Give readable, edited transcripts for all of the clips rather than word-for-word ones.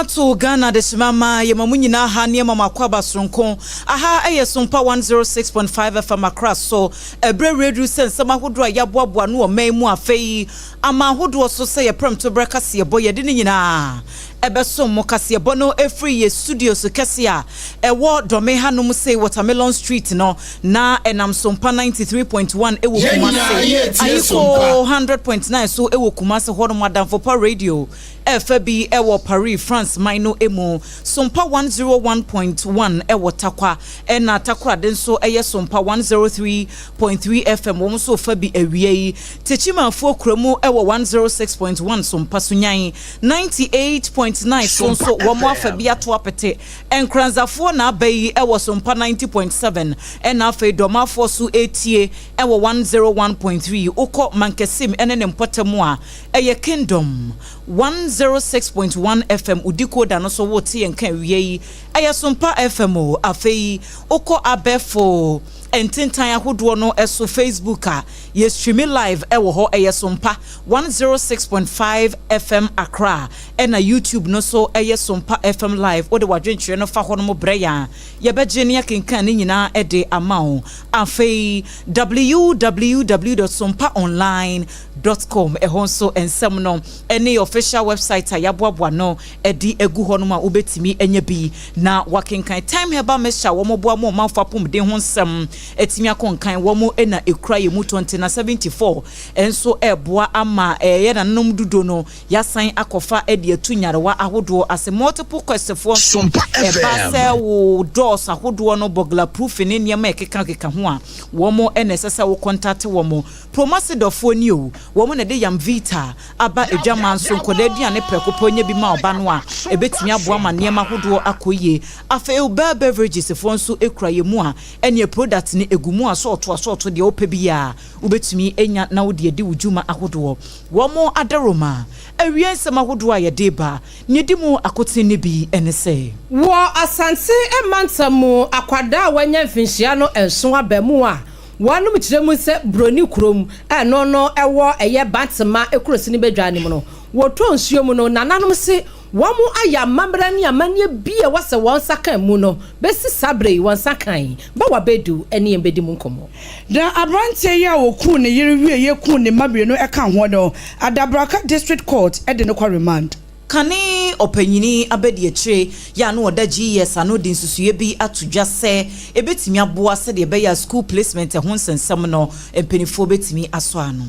ato Ghana adehyema ma yɛma mo nyinaa ha ne yɛma mo akwaaba soronko. Aha yɛ Sompa 106.5 FM Accra so. Ɛberɛ reduru sɛ nsɛm ahodoɔ a yɛaboaboa ano wɔ man mu afei ama ahodoɔ so sɛ yɛ prɛmtoberɛ kaseɛbɔ yɛde ne nyinaa ɛbɛsom mo. Kaseɛbɔ no ɛfiri yɛ studios kɛse a ɛwɔ Dɔme hanom sei Watermelon Street no na ɛnam Sompa 93.1 ɛwɔ Yɛn nyinaa Kumase, yɛretie Ayiko Sompa. 100.9 so ɛwɔ Kumase hɔnom, Adamfopa Radio ɛfa bi ɛwɔ Paris, France man no mu, Sompa 101.1 ɛwɔ Takwa, ɛna Takoradi nso ɛyɛ Sompa 103.3 FM, wɔn nso fa bi awia yi. Techimanfoɔ kurom ɛwɔ 106.1 Sompa so, Nyan 98.9 so nso Sompa wɔn afa FM. bi ato apete. Nkranzafoɔ na aba yi ɛwɔ Sompa 90.7, ɛna afei Dɔmafoɔ so etie ɛwɔ 101.3. Wokɔ Mankasim ɛne ne mpɔtam a, ɛyɛ Kingdom 106.1 FM. Udiko no so wote yɛn ka awia yi, ɛyɛ Sompa FM o. Afei wokɔ abɛfo ntentan ahodoɔ no ɛso Facebook a, yɛ stream live ɛwɔ hɔ, ɛyɛ Sompa 106.5 FM Accra, ɛna YouTube no so ɛyɛ Sompa FM live. Wode wadwenkyerɛ no fa hɔ no mo brɛ yɛn a, yɛbɛgye ne yɛkenkan ne nyinaa ɛde ama wo. Afei www.sompaonline.com, ɛhɔ nso nsɛm no ɛne official website a yɛaboaboa no ɛde agu hɔ nom a wobɛtumi anya bi na wakenkan. Time Herbal Mixture, wɔn boa mo ɔmanfo apɔmuden ho nsɛm ɛtumi akɔnkan, wɔn ɛna ekura yɛn mu 20 na 74 ɛnso ɛɛboa ama ɛyɛ nananom dodo no yasan akɔfa ɛde atu nyarewa ahodoɔ ase. Multiple questfoɔ nso Sompa ɛba FM. sɛ wo doors ahodoɔ no burglar proof ne nneɛma a ɛkeka keka ho a, wɔn ɛna ɛsɛ sɛ wo contact wɔn. Promasidɔfoɔ ni o, wɔn na de Yam Vita aba adwama nso, nkɔdaa aduane prɛko pɛ onye bi ma ɔba no a, ebetumi aboa ma nneɛma ahodoɔ akɔ yie. Afei Obaa Beverages foɔ nso ekura yɛn mu a, ɛneɛ product no egu mu asɔɔto asɔɔto, deɛ wopɛ biara wobɛtumi anya na wode adi wo dwuma ahodoɔ. Wɔn adaroma awie nsɛm ahodoɔ a yɛde ba nea edi mu akoten no bi ɛne sɛ Wɔ Asante mantam mu, akwadaa a wanya mfinhyia no 7 aba mu a wɔnom kyerɛ mu sɛ Buroni kurom ɛno no ɛwɔ ɛyɛ Bantema ekurosi no badwa anim no, wɔtɔ nsuo mu no, nananom se wɔn ayɛ amammerɛ ne amanneɛ bi a wɔsɛ wɔn nsa kan mu no, bɛsi saa bere yi wɔn nsa kan ba wabɛdu ɛne yɛn bɛdi mu nkɔmmɔ. Na aberanteɛ yi a wɔkuu ne yere wie yɛkuu ne mma mmienu ɛka ho no, Adabraka District Court ɛde no kɔ remand. Kane ɔpanyini abɛdi akyire yɛ a no ɔda GES ano de nsusuiɛ bi ato dwa sɛ ɛbɛtumi aboa sɛdeɛ ɛbɛyɛ a school placement ho nsɛnsɛm no mpanimfoɔ bɛtumi asɔ ano.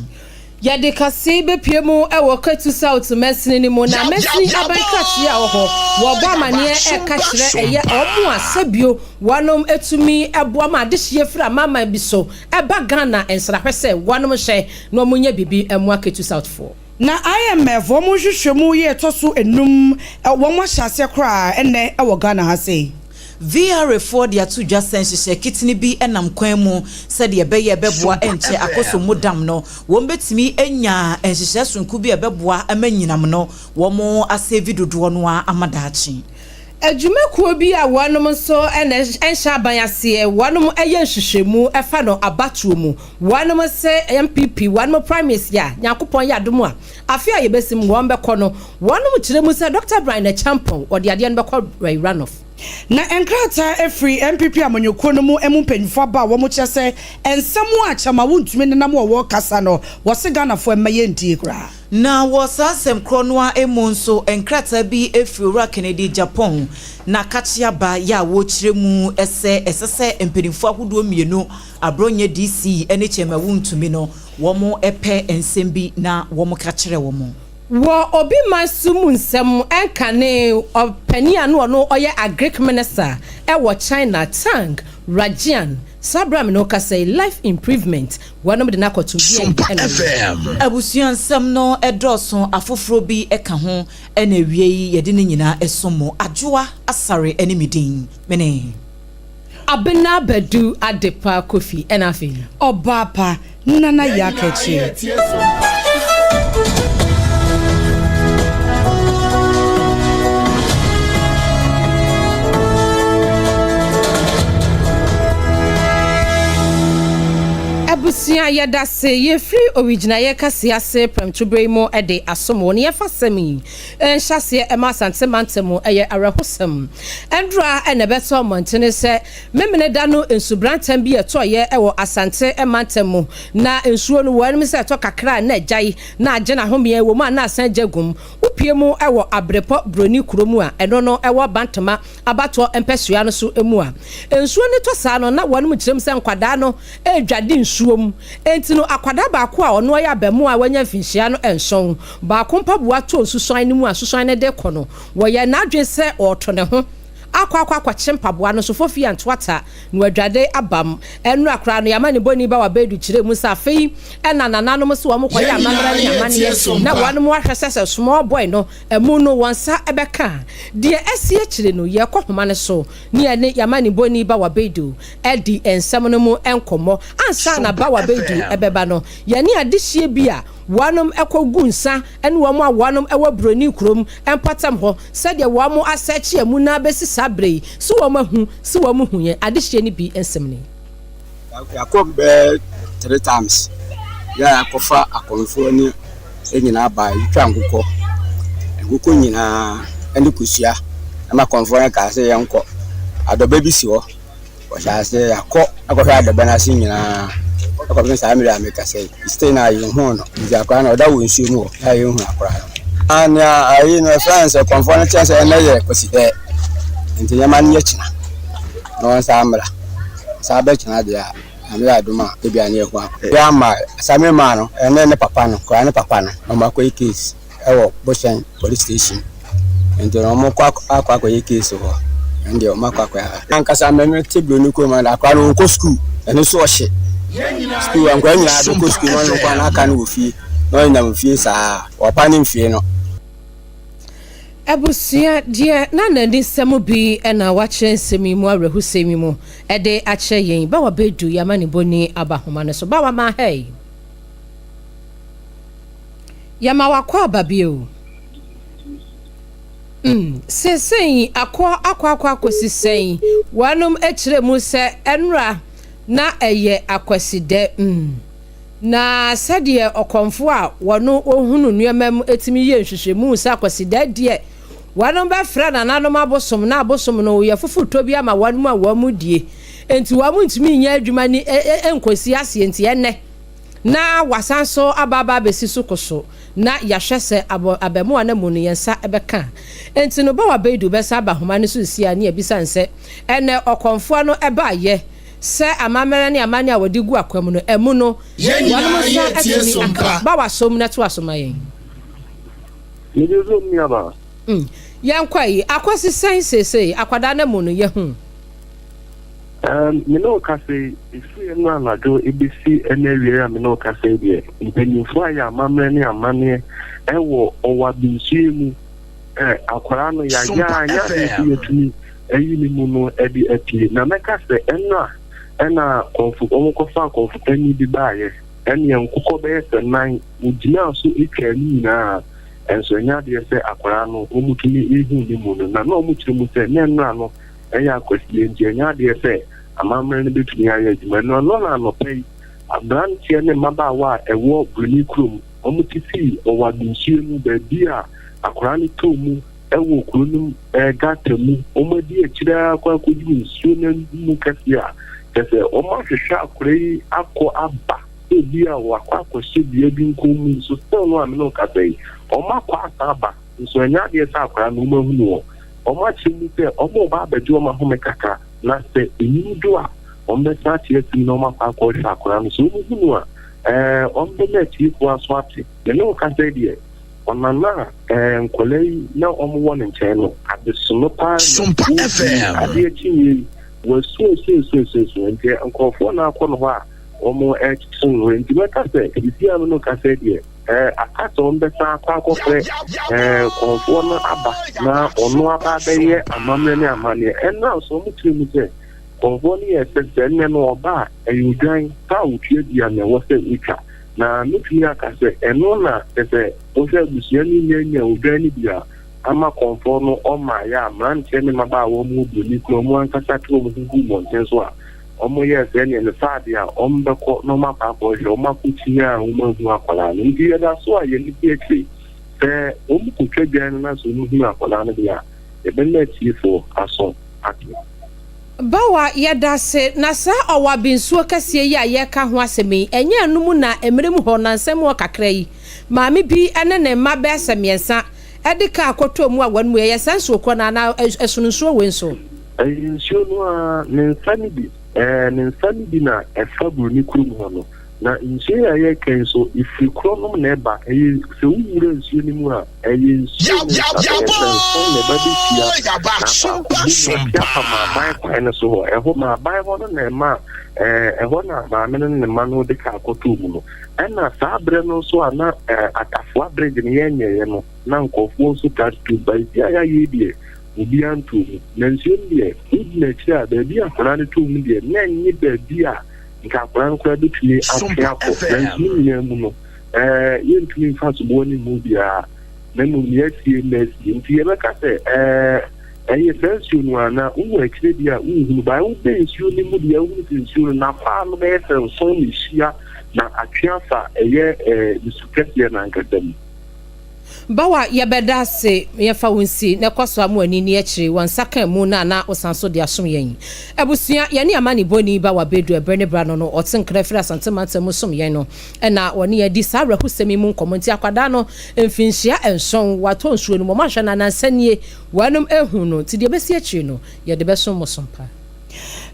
Yɛde kase bɛpie mu ɛwɔ Ketu South mansini no mu, na mansini aban krakyea wɔ hɔ wɔbɔ amanneɛ ɛka kyerɛ ɛyɛ ɔmo a sɛbio wɔnom etumi ɛboa ma adehyeɛ firi amaman bi so ɛba Ghana nsrahwɛ sɛ wɔnom hyɛ na ɔmo nyɛ biribi ɛmoa Ketu South foɔ. Na IMF wɔn nhwehwɛmu yɛ ɛtɔ so enum wɔn ahyɛ aseɛ koraa ɛnɛ ɛwɔ Ghana ha sei. VRA foɔ de ato dwa sɛ nhyehyɛ ketene bi nam kwan mu sɛdeɛ ɛbɛyɛ ɛbɛboa ɛnkyɛ Akosombo Dam no wɔn bɛtumi anya nhyehyɛ sononko bi a ɛbɛboa ama nyinam no wɔn asɛvi dodoɔ no a ama daakye. Adwumakuo bi a wɔnom nso ɛna ɛnhyɛ aban aseɛ, wɔnom ɛyɛ nhwehwɛmu ɛfa no abatoɔ mu, wɔnom sɛ NPP wɔnom primaries a Nyankopɔn yɛ adom a afe a yɛbɛsi mu wɔn bɛkɔ no, wɔnom kyerɛ mu sɛ Dr Bryan Acheampong ɔde adeɛ no bɛkɔ runoff. Na nkrataa efiri NPP amanyɔkuo no mu emu mpanyinfoɔ aba a wɔn kyerɛ sɛ nsɛm a Chairman Wontumi nenam a wɔrekasa no, wɔsi Ghanafoɔ mma yɛn ntie koraa. Na wɔ saa nsɛm korɔ no a emu nso, nkrataa bi efiri Owura Kennedy Agyapong na kakyia ba yɛ a wɔrekyerɛ mu sɛ ɛsɛ sɛ mpanimfoɔ ahodoɔ mmienu, Abronye DC ne Chairman Wontumi no, wɔn pɛ nsɛm bi na wɔn ka kyerɛ wɔn. Wɔ obi man so mu nsɛm, ɛnka ne ɔpanin a no ɔno ɔyɛ agric minister ɛwɔ China, Tang Renjia, saa bere a me ne wo kasa yi, life imprisonment wɔnom de no akɔto. Sompa FM. Abusua nsɛm no ɛdɔɔso, afoforɔ bi ɛka ho, ɛna awie yi yɛde ne nyinaa ɛsom mo. Adwoa Asare ɛne me din mene Abena Badu Adepa Kofi, ɛna afei Ɔbaa pa Nana yɛ akɛkyere. Yɛtie Sompa. Abusua. Abusua yɛdase yɛfiri owigyinaeɛ kaseɛ ase prɛmtoberɛ yi mu de asom wo na yɛfa asɛm yi nhyɛaseɛ ɛma Asante mantam mu ɛyɛ awerɛhosɛm ɛndora na ɛbɛtɔ mmɔntene sɛ Memeneda no nsubrantam bi ɛtɔeɛ wɔ Asante mantam mu na nsuo no wɔanim sɛ ɛtɔ kakra a na agyae na agye n'ahomeɛ wɔ mu a na asan agya gum wopue mu wɔ Abrepɔ Broni kuro mu a ɛno no ɛwɔ Bantama abatoɔ mpɛsoa no so mu a nsuo no tɔ saa no na wɔnom kyerɛ mu sɛ nkwadaa no redwade nsuo mu enti no akwadaa baako a ɔno ɔyɛ abamuwa a wanya mfinhyia no nson baako mpaboa tɔɔ nsusuan no mu a nsusuan no de kɔ no wɔyɛɛ n'adwene sɛ ɔreto ne ho akɔ akɔ akɔkye mpaboa no so fofie antoata na wadwade abam ɛnora koraa no yɛama ne bɔni ba wabedu kyerɛ mu sɛ afei ɛna nananom sɛ wɔn kɔyɛ amammerɛ ne amanneɛ na wɔnom ahwɛ sɛ sɛ small boy no Amu no, wɔn nsa bɛka. Deɛ asi akyire no, yɛrekɔ homa no so ne yɛne yɛn amanibɔni Bawa Baidu adi nsɛm no mu nkɔmmɔ. Ansa na Bawa Baidu bɛba no, yɛne adehyeɛ bi a wɔnom kɔ gu nsa ne wɔn a wɔnom wɔ Buroni kurom mpɔtam hɔ sɛdeɛ wɔn asɛɛkye amu no ara bɛsi saa berɛ yi, so wɔn ahu, so wɔn hu yɛn adehyeɛ no bi nsɛm ni. Yɛakɔ bɛyɛ three times yɛ a yɛakɔfa akɔmfoɔ ne nyinaa ba yɛtwa nkokɔ nkokɔ nyinaa ne kosua ɛma akɔmfoɔ no kaa sɛ yɛnkɔ adɔba bi si hɔ wɔhyɛ aseɛ yɛakɔ akɔhwɛ adɔba no ase nyinaa ɛkɔpem saa mmerɛ a mekasa yi still na yɛnhuu no nti akwadaa no ɔda wɔ nsuo mu hɔ na yɛnhu akwadaa no ah, nea ayi no ɛfrɛ no sɛ kɔmfoɔ no kyerɛ sɛ ɛnɛ yɛ kwasidɛ nti nneɛma no yɛ kyena na wɔnsan mmra. Saa bɛkyena deɛ a, Nyame yɛ adom a, ebia ne yɛho akɔ. Yɛ ama Same maa no ɛne ne papa no, koraa ne papa no, na wɔn akɔyɛ case ɛwɔ Bohyɛn police station. Nti no wɔn kɔ akɔ akɔyɛ case hɔ. Ɛno deɛ wɔn akɔ akɔyɛ. Ankasa me me te Broni kurom ha, akora no ɔnkɔ school, ɛno nso ɔhye. School nkora nyinaa bɛkɔ school, na ɔno nko na aka no wɔ fie, na ɔnenam fie saa, wɔpa ne mfie no. Abusua deɛ na n'anisɛm bi na wakyerɛ nsɛm yi mu awerɛhosɛm yi mu de akyerɛ yɛn. Bawa Badu yɛn amanebɔni aba nhoma no so. Bawa ma hɛi. Yɛma wakɔ aba bio. Mm, seesei akɔ akɔ akɔ akɔsi sɛn? Wɔnom kyerɛ mu sɛ ɛnora na ɛyɛ akwasidɛ. Mm. Na sɛdeɛ ɔkɔmfoɔ a wɔno ɔhunu nneɛma mu tumi yɛ nhwehwɛmu sɛ Akwasidae deɛ wɔnom bɛfrɛ nananom abosom na abosom no yɛ foforotɔ bi ama wɔnom a wɔn die nti wɔn ntumi nyɛ adwuma ni nkɔsi aseɛ nti ɛnnɛ na wasan so aba aba abɛsi so koso na yɛahwɛ sɛ abɔ abɛmoa no amu no yɛn nsa bɛka nti no Bawa Baidu bɛsan aba ahoma no so nsi a ne yɛbisa no sɛ ɛnnɛ ɔkɔmfoɔ no ɛbaayɛ Sɛ amammerɛ ne amanne a wɔde gu akwa mu no, amu no, Yɛn wɔnom nyinaa nsa yɛ tie atumi so aka. mpa. Ba w'asom na to aso ma yɛn. Mede zo me nuabaa. Mm, yɛnkɔ ayi. Akwasi sɛn seesei? Akwadaa no amu no, yɛahu. Ɛɛm, me ne wo kasa yi, ɛfiri ɛno anadwo ɛbɛsi ɛnɛ awiei a me ne wo kasa yi deɛ, mpanimfoɔ ayɛ amammerɛ ne amanneɛ ɛwɔ Ɔwabi nsuo yi mu. Ɛ, akwadaa no, yɛayɛ Sompa a, ɛnyɛ adeɛ sɛ FM. yɛatumi ayi ne mu no de apue. Na mɛka sɛ ɛno a ɛna kɔmfo, wɔkɔfaa kɔmfo panin bi baeɛ, ɛnneɛ nkokɔ bɛyɛ sɛ nan, wɔgyinaa so twaa ne nyinaa, nso ɛnyɛ adeɛ sɛ akwadaa no wɔtumi huu ne mu no. Na na wɔkyerɛ mu sɛ na nnora no yɛ akwasie nti ɛnyɛ adeɛ sɛ amammerɛ no bɛtumi ayɛ adwuma. Ɛno ano na anɔpa yi, aberanteɛ ne mmabaawa a ɛwɔ Buroni kurom, wɔte sii Ɔwade nsuo mu baabi a akwadaa no tɔɔ mu wɔ kuro no gutter mu, wɔadi akyire ara kɔ akɔduru nsuo no mu kɛseɛ a, kyerɛ sɛ wɔahwehwɛ akwadaa yi akɔ aba sɛ obi a wakɔ akɔhyɛ dua bi nkɔn mu nso still no a me ne wo kasa yi, wɔakɔ asan aba nso ɛnyɛ adeɛ sɛ akwadaa no wɔahunu wɔn. Wɔakyerɛ mu sɛ wɔreba abɛgye wɔn ahome kakra na sɛ enwunu do a, wɔbɛsan ate asim na wɔakɔ akɔhwɛ akwadaa no. Sɛ wɔhu no a, ɛɛ wɔbɛma atiefoɔ aso ate. Me ne wo kasa yi deɛ, Ɔnana a ɛɛ nkwadaa yi na wɔwɔ ne nkyɛn no, adesono paa na Sompa wɔredi. FM. Adeɛ kyeeɛ yi, wasu asu asu asu asu. Nti nkurɔfoɔ na akɔ ne hɔ a wɔrekyekyere ne werɛ. Nti mɛka sɛ, seesei a me ne wo kasa yi deɛ, ɛɛ aka sɛ wɔbɛsan akɔ akɔfrɛ ɛɛ kɔmfoɔ no aba na ɔno aba abɛyɛ amammerɛ ne amanneɛ. Ɛnna nso wɔkyerɛ mu sɛ, kɔmfoɔ no yɛɛ sɛ, sɛ nnɛ no ɔba a, ɛyɛ odwan pa a wɔtua bi a na ɛwɔ sɛ wɔtwa. Na mɛtumi aka sɛ ɛno na kyerɛ sɛ wohwɛ abusua no nya nya odwan no bi a ama kɔmfoɔ no ɔmaeɛ a mmeranteɛ ne mmabaawa mu buroni kura wɔn ankasa te wɔn ho gu mmɔnten so a Wɔyɛɛ sɛ ɛneɛ no saa deɛ a wɔbɛkɔ na wɔakɔ akɔhwɛ, wɔakɔkyini a wɔanhu akwadaa no. Nti yɛda so a yɛn ani di akyire. Sɛ wɔkɔtwa dwan no na sɛ wɔhunu akwadaa no deɛ a, yɛbɛma atiefoɔ aso ate. Bawa, yɛdase, na saa ɔwabi nsuo kɛseɛ yi a yɛreka ho asɛm yi, ɛnyɛ ɛno mu na mmerɛ mu hɔ, nansa mu hɔ kakra yi, maame bi ne ne mma bɛyɛ sɛ mmiɛnsa de kaa kɔtɔɔ mu a wɔn mu, ɛyɛ saa nsuo korɔ no anaa ɛsono nsuo wei nso? Ɛyɛ nsuo no ara, ne nsa no bi, ɛɛ, ne nsa no bi na ɛfa Buroni kurom hɔ no. Na nsuo yi a yɛreka yi nso, ɛfiri korɔnom na ɛba. Ɛyɛ, sɛ wowura nsuo no mu a, ɛyɛ nsuo ne nsa bɛyɛ sɛ nson na ɛba bɛhyia na akɔ akɔbɔ mu ate afa Maaban kwan no so hɔ. Ɛhɔ, Maaban hɔ no na ɛma, ɛɛ, ɛhɔ na maame no ne ne mma no de kaa kɔtɔɔ mu no. Ɛna saa berɛ no nso a na, ɛɛ, Atafoa Bridge no yɛnyɛeɛ no, na nkurɔfoɔ nso taa tutu. Baabi a yɛayɛ yi deɛ, obiara ntɔɔ mu. Na nsuo no deɛ, wogyina akyire a, baabi a akwadaa no tɔɔ mu deɛ, na ɛnyɛ baabi a nka akwadaa no koraa bɛtumi atwe akɔ. Nanso ne nyinaa mu no, ɛɛ, yɛntumi mfa soboɔ no mmu obiara, na mmom nea asie na asie. Nti yɛbɛka sɛ, ɛɛ, ɛyɛ saa nsuo no ara, na wowɔ akyire deɛ a, wonhunu. Bae wobɛn nsuo no mu deɛ, wohunu sɛ nsuo no, n'afaa no bɛyɛ sɛ nson na ɛhyia na atwe afa ɛyɛ, ɛɛ, nsu kɛseɛ no ankasa mu. Bawa, yɛbɛda ase, yɛmfa wo nsi na kɔ so a mo ani nni akyire, wɔ nsa ka mu no a na wosan so de asom yɛn. Abusua, yɛne amanebɔni Bawa Bedu ɛberɛ ne berɛ ano no, ɔte nkra firi Asante mantam mu som yɛn no na ɔne yɛn adi saa awerɛhosɛm yi mu nkɔmmɔ. Nti akwadaa no mfinhyia nson, watɔ nsuo no mu, wɔahwɛ no anansa nie, wɔanom ahu no, nti deɛ ɛbɛsi akyire no, yɛde bɛsom mo som pa.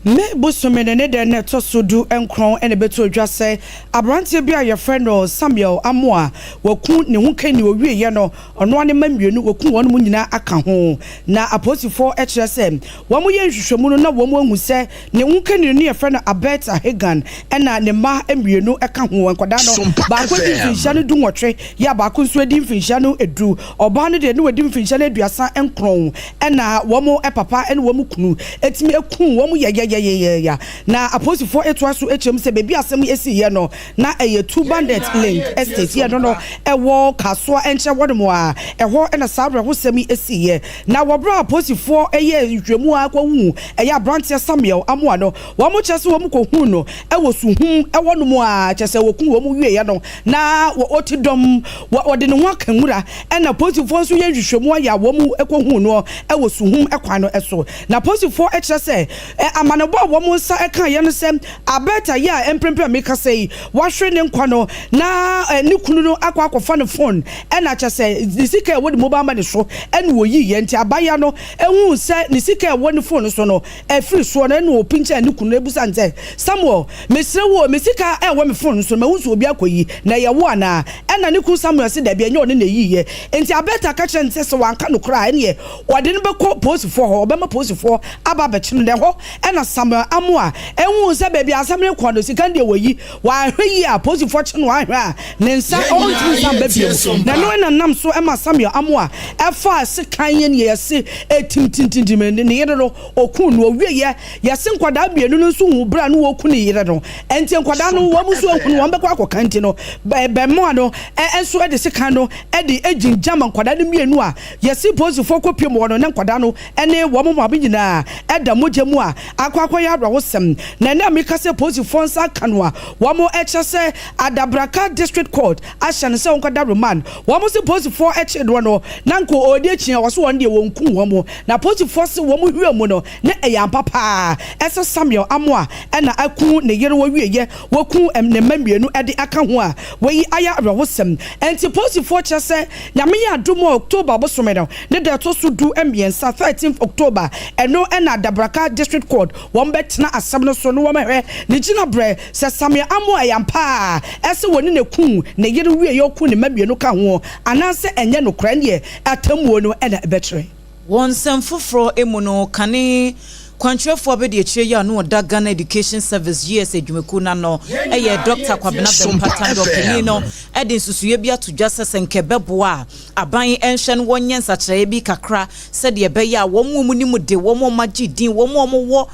May bosome no ne da a ɛtɔ so du nkron na ɛbɛtoo dwa sɛ aberanteɛ bi a wɔfrɛ no Samuel Amoah waku ne ho kani. Ɔwieeɛ no, ɔno ara ne mma mmienu, waku wɔn nyinaa aka ho. Na apolisifoɔ kyerɛ sɛ wɔyɛ nhwehwɛmu no na wɔahu sɛ ne ho kani no yɛfrɛ no Alberta Hagan ɛna ne mma mmienu ka ho. Nkwadaa no, baako adi mfinhyia no dunwɔtwe, yɛ a baako nso adi mfinhyia no du. Ɔbaa no deɛ na wadi mfinhyia no 39 ɛna wɔn papa ne wɔn kunu tumi kuu wɔn yɛyɛyɛyɛya. Na apolisifoɔ toa so kyerɛ mu sɛ baabi a asɛm yi siiɛ no, na ɛyɛ Two Bandit Link Estate, yɛ no no ɛwɔ Kasoa nkyɛn hɔnom a, ɛhɔ na saa awerɛhosɛm yi siiɛ. Na wɔ berɛ a apolisifoɔ yɛɛ nhwehwɛmu ara kɔhuu ɛyɛ aberanteɛ Samuel Amoah no, wɔn kyerɛ sɛ wɔn kɔhuu no wɔ suhum hɔnom a, kyerɛ sɛ wɔkuu wɔn wieeɛ no, na ɔte dɔm, wɔde ne ho aka nwura. Ɛna apolisifoɔ nso yɛ nhwehwɛmu ayɛ a wɔn kɔhuu noɔ wɔ suhum kwan no so. Na apolisifoɔ kyerɛ sɛ amanebɔ a wɔn nsa kaeɛ no sɛ Alberta yi a mprempren a merekasa yi wahwere ne nkwa no na ne kunu no akɔ akɔfa ne phone ɛna kyerɛ sɛ ne sika a ɛwɔ ne mobile money so ɛna ɔyiiɛ nti abaayewa no huu sɛ ne sika a ɛwɔ ne phone so no afiri soɔ no ɛna ɔpinkyɛn ne kunu no bisa no sɛ Samuel mesrɛ wo o me sika a ɛwɔ me phone so no mahu sɛ obi akɔyi na ɛyɛ wo anaa ɛna ne kunu Samuel se dabi ɛnyɛ ɔno na ɛyiiɛ nti Alberta ka kyerɛɛ no sɛ sɛ wanka nokorɛ a ɛneɛ ɔde no bɛkɔ polisifoɔ hɔ ɔbɛma polisifoɔ aba abɛkye no na ɛhɔ ɛna Samuel Amoah huu sɛ baabi a asɛm no rekɔ no sika no deɛ wɔyi wanhwɛ yie a polisifoɔ kye no anhwɛ a ne nsa ɔntumi nsan ba bio na ɛno na nam so ma Samuel Amoah ɛfaa sekan yɛ neɛ yɛse ɛtim tintintim ne yere no ɔkuu no ɔwieɛ yɛse nkwadaa mmienu no nso huu berɛ a no wɔku ne yere no ɛnti nkwadaa no wɔn nso ahunu wɔn bɛkɔ akɔka nti no bɛmoa no nso de sekan no de gyingyam nkwadaa no mmienu a yɛse polisifoɔ kɔpie mu hɔ no ne nkwadaa no ne wɔn maame nyinaa da mogya mu a akɔ akɔyɛ awerɛhosɛm. Na ɛnnɛ a meka sɛ polisifoɔ nsa aka no a, wɔkyerɛ sɛ Adabraka District Court ahyɛ no sɛ ɔnkɔda remand. Wɔn se polisifoɔ kyee noɔ no, na nka ɔredi akyi a wɔse wɔn deɛ wɔnkum wɔn. Na polisifoɔ se wɔn hwɛ mu no, na ɛyɛ ampa paa sɛ Samuel Amoah na aku ne yere wɔwieɛ wɔku ne mma mmienu de aka ho a, wei ayɛ awerɛhosɛm. Ɛnti polisifoɔ kyerɛ sɛ Nyame yɛ adom a October bosome no ne da ɛtɔ so du mmiɛnsa, 13th October, ɛno na Adabraka District Court wɔn bɛtena asɛm no so na wɔn ahwɛ ne gyinabrɛ sɛ Samuel Amoah ɛyɛ ampa a ɛsɛ wɔne no ku ne yere wieɛ ɔku ne mma mmienu ka ho anaasɛ ɛnyɛ nokorɛ ɛnneɛ atemmuo no na ɛbɛkyerɛ. Wɔ nsɛm foforɔ mu no, kane kwankyerɛfoɔ abadiakyire yi a na ɔda Ghana Education Service, GS, adwumakuo no ano yɛ Dɔkta Kwabena Bempah Tandor panin no de nsusuiɛ bi ato dwa sɛ sɛ nka ɛbɛboa a aban nhwɛ no wɔnyɛ nsakyeraeɛ bi kakra sɛdeɛ ɛbɛyɛ a wɔn a wɔnim de, wɔn a wɔagye din, wɔn a wɔwɔ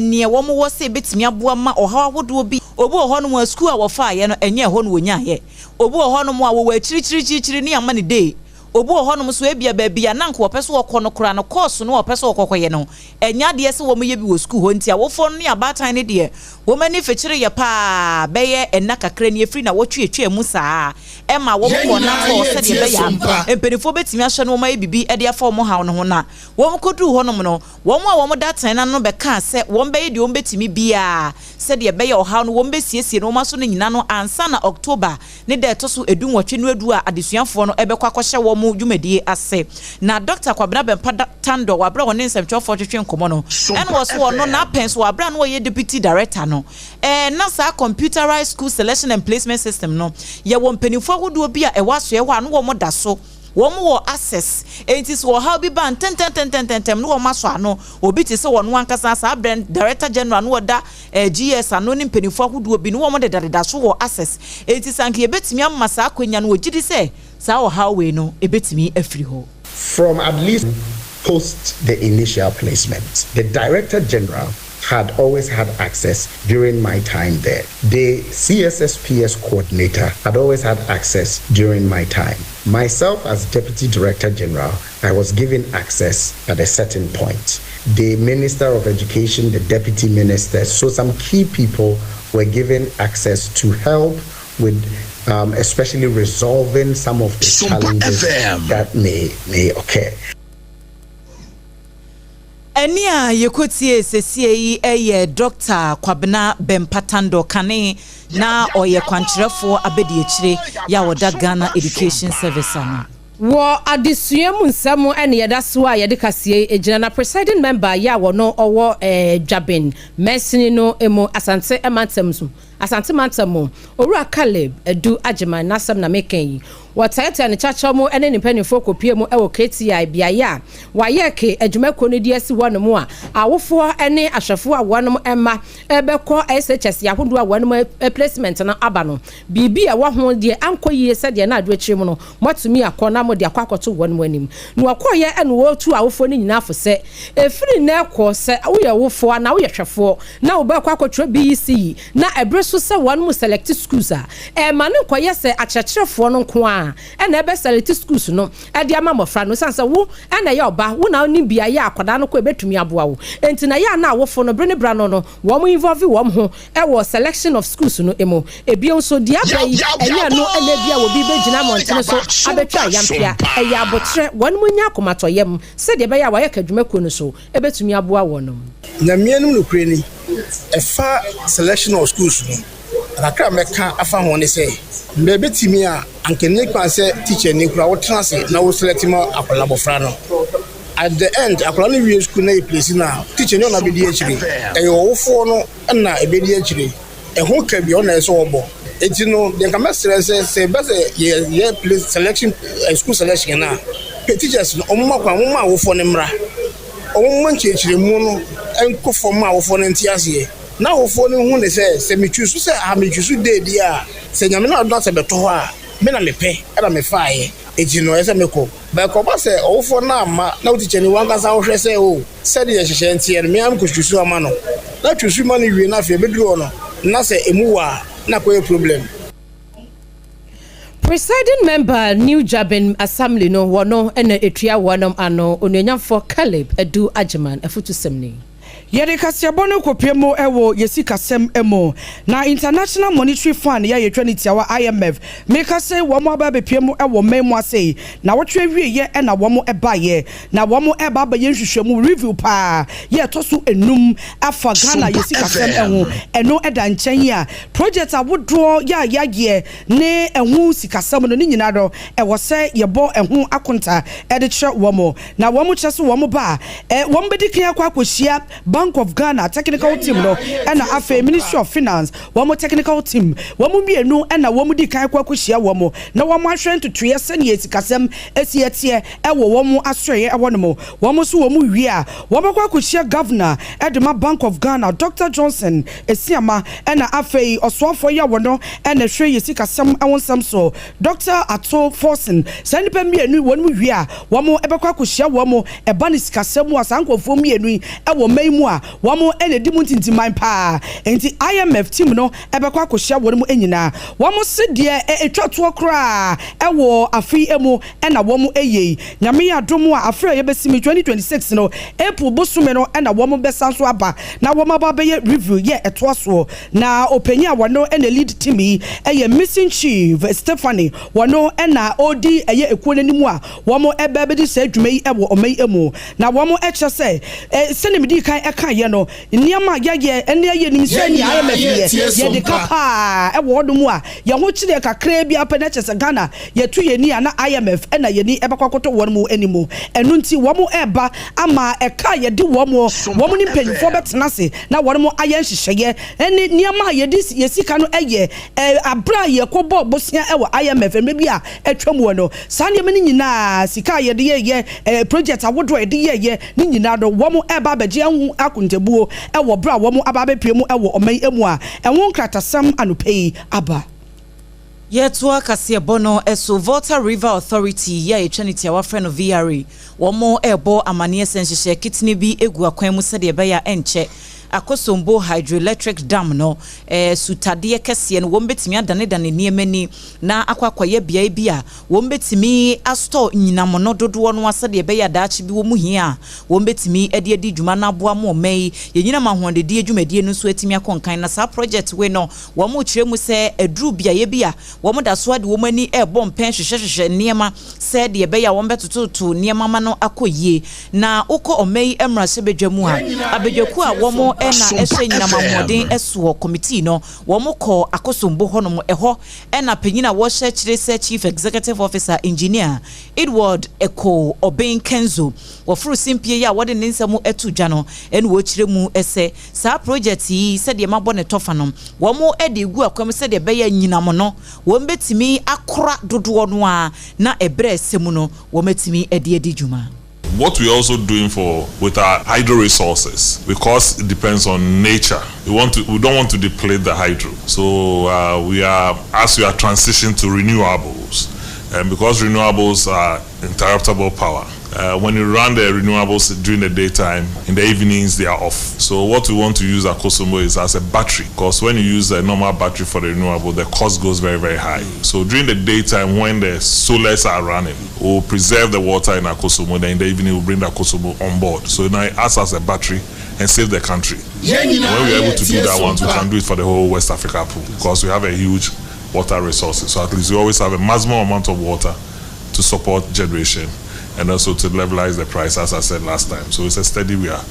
neɛ wɔwɔ sɛ ɛbɛtumi aboa ma ɔhaw ahodoɔ bi. Obi wɔ hɔnom a sukuu a wɔfaeɛ no ɛnyɛ ɛhɔ na wɔnyaeɛ. Obi wɔ hɔnom a wɔwɔ akyirikyirikyirikyiri ne ama no dee. Obi wɔ hɔnom nso ebia baabi a na anka wɔpɛ sɛ wɔkɔ no koraa no, kɔɔso no a wɔpɛ sɛ wɔkɔkɔyɛ no, ɛnyɛ adeɛ sɛ wɔyɛ bi wɔ sukuu hɔ nti awofoɔ no ne abaatan no deɛ wɔn ani fekyereeɛ pa ara bɛyɛ nna kakra ni ɛfiri nnawɔtwe a ɛtwaa mu saa ɛma wɔn Yɛn kɔɔ nyinaa Natɔɔ sɛdeɛ yɛretie ɛbɛyɛ Sompa. a mpanimfoɔ bɛtumi ahwɛ na wɔayɛ biribi de afa wɔn haw no ho. Na wɔkɔduruu hɔnom no, wɔn a wɔda atɛn no ano no bɛkaa sɛ wɔbɛyɛ deɛ wɔbɛtumi biara sɛdeɛ ɛbɛyɛ ɔhaw no wɔbɛsiesie no wɔaso no nyina no ansa na October ne da a ɛtɔ so dunwɔtwe no adu a adesuafoɔ no bɛkɔ akɔhyɛ wɔn dwumadie ase. Na Dɔkta Kwabena Bɛmpa Tandor wɔ aberɛ a ɔne nsɛmtwerɛfoɔ twetwe nkɔmmɔ no ɛna ɔse ɔno n'apɛn so wɔ aberɛ a na ɔyɛ Deputy Director no ɛɛ na saa Computerized School Selection and Placement System no yɛwɔ mpanimfoɔ ahodoɔ bi a ɛwɔ asoɛeɛ hɔ a na wɔn da so wɔn wɔ access enti sɛ ɔhaw bi ba a ntɛntɛntɛntɛntɛm na wɔn asɔ ano. Obi te sɛ ɔno ankasa saa berɛ no Director General na ɔda GS ano ne mpanimfoɔ ahodoɔ bi no wɔn dedadeda so wɔ access enti sɛ anka yɛbɛtumi ama saa akwanya no wɔgyedi sɛ saa ɔhaw wei no ɛbɛtumi afiri hɔ. From at least post the initial placement, the Director General had always had access during my time there. The CSSPS coordinator had always had access during my time. Myself as Deputy Director General, I was given access at a certain point. The Minister of Education, the Deputy Minister, so some key people were given access to help with especially resolving some of the Sumpa challenges FM. that may occur. Ɛnne a yɛkɔtiee sesie yi yɛ Dɔkta Kwabena Bempah Tandor kane na ɔyɛ kwankyerɛfoɔ abadiakyire yɛ a ɔda Ghana Education Service ano. Wɔ adesua mu nsɛm ne yɛda so a yɛde kaseɛ yi gyina na presiding member yɛ a wɔno ɔwɔ Dwaben mansini no mu Asante mantam mu Asante mantam mu Owura Caleb Adu Agyeman n'asɛm na meka yi. Wɔteatea ne kyakyaw mu ne ne mpanimfoɔ kɔpue mu wɔ KTI, beaeɛ a wɔayɛ ke adwumakuo no de asi hɔnom a awofoɔ ne ahwɛfoɔ a wɔnom mma bɛkɔ SHS ahodoɔ a wɔnom placement no aba no. Biribi a ɛwɔ ho deɛ ankɔ yie sɛdeɛ na adeɛ akyire mu no moatumi akɔ na mode akɔ akɔto wɔnom anim. Na wɔkɔeɛ na wɔretu awofoɔ no nyinaa fo sɛ ɛfiri nnɛ rekɔ sɛ woyɛ wofoɔ anaa woyɛ hwɛfoɔ na wo ba rekɔ akɔtwerɛ BECE na ɛbere so sɛ wɔnom select schools a, ɛmma no nkɔyɛ sɛ akyerɛkyerɛfoɔ no nko ara na ɛbɛ select schools no de ama mmɔfra no. Ɛsiane sɛ wo na ɛyɛ ɔba, wo na wonim beaeɛ a akwadaa no kɔ a ɛbɛtumi aboa wo nti na ɛyɛ a na awofo no bere ne bere ano no wɔn involve wɔn ho wɔ selection of schools no mu. Ebio nso, deɛ aba yi, ɛnyɛ ɛno na ebia obi bɛgyina mmɔntene so abɛtwa ayampea. Ɛyɛ aboterɛ, wɔnom nya akomatɔyam sɛdeɛ ɛbɛyɛ a wɔayɛ ka dwumakuo no so bɛtumi aboa wɔnom. Nyame anim nokorɛ ni, ɛfa selection of schools no, kakra a mɛka afa ho ne sɛ, mbrɛ ebetumi a, anka nnyi kwan sɛ teacher-ni koraa wotena ase na wo select ma akwadaa abɔfra no. At the end, akwadaa no wie school na yɛ place no a, teacher-ni ɔna bedi akyire. Ɛyɛ ɔwofoɔ no na ebedi akyire. Ɛho ka bi ɔno na ɛsɛ sɛ ɔbɔ. Enti no, deɛ nka mɛsrɛ sɛ, sɛ ɛba sɛ yɛyɛ place selection, school selection no a, teachers no, wɔmma kwan, wɔmma awofoɔ no mmra. Wɔmma nkyerɛkyerɛmu no nkɔ fam ma awofoɔ no nte aseɛ. Na awofoɔ no hu no sɛ, sɛ me choose sɛ aha me choose day deɛ a, sɛ Nyame no adom na sɛ bɛtɔ hɔ a, me na mepɛ ɛna mefaeɛ, enti no ɛsɛ sɛ mekɔ. But ɛkɔba sɛ ɔwofoɔ no amma na wo tikyani wankasa wohwɛ sɛ oh sɛdeɛ nhyehyɛɛ nteɛ no me ara mekɔ choose ama no, na choose ma no wie na afei ɛbɛduru hɔ no na sɛ ɛmu wɔ a na akɔyɛ problem. Presiding Member New Juaben Assembly no wɔno na ɛtua wɔnom ano, Onuonyamfoɔ Caleb Adu Agyeman afutusɛm ni. Yɛde kaseɛbɔ no rekɔpue mu wɔ yɛ sikasɛm mu. Na International Monetary Fund yi a yɛtwa no tiawa IMF, meka se wɔn aba abɛpue mu wɔ man mu ase yi, nawɔtwe awieɛ na wɔn baeɛ. Na wɔn reba abɛyɛ nhwehwɛmu, review, paa yɛ ɛtɔ so nnum afa Ghana yɛ Sompa sikasɛm FM. ho. Ɛno da nkyɛn a, project ahodoɔ yɛ a yɛayɛ ne ɛho sikasɛm no, ne nyinaa no, ɛwɔ sɛ yɛbɔ ɛho akonta de kyerɛ wɔn. Na wɔn kyerɛ sɛ wɔn ba a, wɔn bɛdi kan akɔ akɔhyia Bank of Ghana technical team no ɛna afei Ministry of Finance wɔn technical team. Wɔn mmienu na wɔn di kan akɔ akɔhyia wɔn na wɔn ahwɛ ntotoeɛ sɛdeɛ sikasɛm si teɛ wɔ wɔn asoɛeɛ hɔ nom. Wɔn nso wɔn wie a, wɔbɛkɔ akɔhyia Governor de ma Bank of Ghana, Doctor Johnson Asiamah ɛna afei ɔsoafoɔ yi a wɔno na ɛhwɛ yɛ sikasɛm ho nsɛm so, Dɔkta Ato Forson, saa nnipa mmienu yi wɔnom wie a, wɔn bɛkɔ akɔhyia wɔn, ɛba no sikasɛm mu a, saa nkorɔfoɔ mmienu yi wɔ man mu a, wɔn na ɛdi mu ntintiman paa. Enti IMF team no bɛkɔ akɔhyia wɔn nyinaa. Wɔn se deɛ ɛtwa toɔ koraa wɔ afe yi mu na wɔn yɛ yi. Nyame yɛ adom a, afe a yɛbɛsim yi, 2026 no, April bosome no na wɔn bɛsan so aba na wɔn aba abɛyɛ review yɛ ɛtoa soɔ. Na ɔpanyin a wɔno na lead team yi yɛ Mission Chief Stephanie, wɔno na ɔredi ɛyɛ ekuo no anim a wɔn ɛbɛ abɛdi saa dwuma yi wɔ ɔman yi mu. Na wɔn kyerɛ sɛ, sɛdeɛ medii kan kaeɛ no, nneɛma a yɛyɛ ne yɛnim sɛ Yɛn nea nyinaa IMF yɛ, yɛtie yɛde ka Sompa. paa wɔ hɔnom a, yɛn ho kyere yɛn kakraa bi ara pɛ na kyerɛ sɛ Ghana yɛto yɛn ani a na IMF na yɛn ani bɛkɔ akɔtɔ wɔn anim. Ɛno nti wɔn reba ama ɛka a yɛde wɔn, Sompa wɔn ne mpanyinfoɔ FM. bɛtena ase na wɔn ayɛ nhyehyɛeɛ ne nneɛma a yɛde yɛn sika no yɛ bere a yɛkɔbɔɔ bosea wɔ IMF mmerɛ bi a atwam wɔ no. Saa nneɛma no nyinaa, sika a yɛde yɛeɛ, project ahodoɔ a yɛde yɛeɛ ne nyinaa no, wɔreba abɛgye ho akontabuo wɔ berɛ a wɔaba abɛpue mu wɔ ɔman yi mu a ɛho nkratasɛm anɔpa yi aba. Yɛtoa kaseɛbɔ no so, Volta River Authority yi a yɛtwa ne tiawa frɛ no VRA, wɔrebɔ amaneɛ sɛ nhyehyɛɛ ketene bi gu akwan mu sɛdeɛ ɛbɛyɛ a ɛnkyɛ Akosombo Hydroelectric Dam no sutadeɛ kɛseɛ no wɔbɛtumi adanedane nneɛma ani na akɔ akɔyɛ beaeɛ bi a wɔbɛtumi astɔɔ nyinam no dodoɔ no ara sɛdeɛ ɛbɛyɛ a daakye bi wɔn hia a wɔbɛtumi de adi dwuma na aboa ma ɔman yi yɛn nyinam ahoɔdedie dwumadie no nso atumi akɔ nkan. Na saa project wei no wɔrekyerɛ mu sɛ aduru beaeɛ bi a wɔda so ara de wɔn ani rebɔ mpɛn hwehwɛhwehwɛ nneɛma sɛdeɛ ɛbɛyɛ a wɔbɛtototo nneɛma ma no akɔ yie. Na wokɔ ɔman yi mmarahyɛbadwa mu a, abadwakuo a wɔn na ɛhwɛ anyinam ahoɔden soɔ, committee no, wɔkɔɔ Akosombo hɔnom. Ɛhɔ na panyin a wɔhyɛ akyire sɛ Chief Executive Officer, Engineer Edward Ekow Obeng Kenzo, wɔforo simpie yi a wɔde ne nsɛm to dwa no na wɔkyerɛ mu sɛ saa project yi sɛdeɛ mabɔ ne tɔfa no, wɔde regu akwan mu sɛdeɛ ɛbɛyɛ a anyinam no wɔbɛtumi akora dodoɔ no ara na ɛberɛ a ɛsɛ mu no wɔatumi de adi dwuma. What we're also doing for with our hydro resources because it depends on nature. We want to we don't want to deplete the hydro. So uh, we are as we are transitioning to renewables, and because renewables are interruptible power. Uh, when you run the renewables during the daytime, in the evenings they are off. So what we want to use Akosombo is as a battery, because when you use a normal battery for the renewable, the cost goes very, very high. So during the daytime, when the solars are running, we'll preserve the water in Akosombo, then in the evening we'll bring the Akosombo on board. So now it acts as a battery and save the country. Yɛn When nyinaa we are able to do yɛtie that once, we Sompa. can do it for the whole West Africa pool, because we have a huge water resources. So at least we always have a maximum amount of water to support generation and also to levelize the price, as I said last time. So it's a steady we are.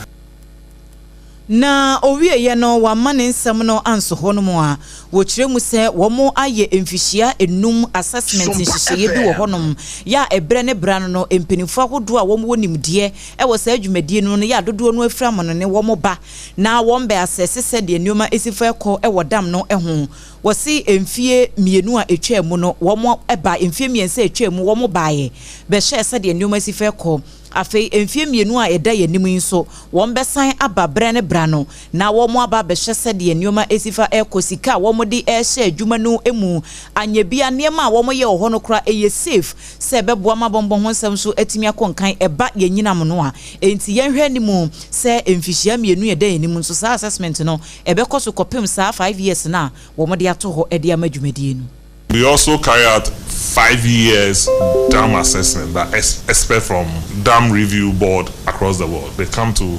Na owieɛ no wamma ne nsɛm no anso hɔ nom a wɔkyerɛ mu sɛ wɔn ayɛ mfihyia nnum assessment Sompa nhyehyɛeɛ bi wɔ FM. hɔ nom yɛ a ɛberɛ ne berɛ ano no mpaninfoɔ ahodoɔ a wɔn wɔ nimdeɛ wɔ saa dwumadie no no yɛ a dodoɔ no afiri amonone wɔn ba na wɔn bɛ asɛse sɛdeɛ nnoɔma si fa kɔ wɔ dam no ho. Wɔse mfie mmienu a ɛtwaa mu no wɔn ba, mfie mmiɛnsa a ɛtwaa mu wɔn baeɛ bɛhwɛɛ sɛdeɛ nnoɔma si fa kɔ. Afei mfeɛ mmienu a ɛda yɛn anim yi nso, wɔbɛsan aba berɛ ne berɛ ano na wɔaba abɛhwɛ sɛdeɛ nneɛma si fa rekɔ, sika a wɔde rehyɛ adwuma no mu, anyɛ bi a nneɛma a wɔyɛ wɔ hɔ no koraa ɛyɛ safe sɛ ɛbɛboa ma bɔmmɔ ho nsɛm nso atumi akɔ nkan ɛba yɛn nyinam no a. Enti yɛnhwɛ anim sɛ mfihyia mmienu a ɛda yɛn anim nso saa assessment no ɛbɛkɔ so kɔpem saa 5 years no a wɔde ato hɔ de ama dwumadie no. We also carry out 5 years dam assessment that expert from dam review board across the world. They come to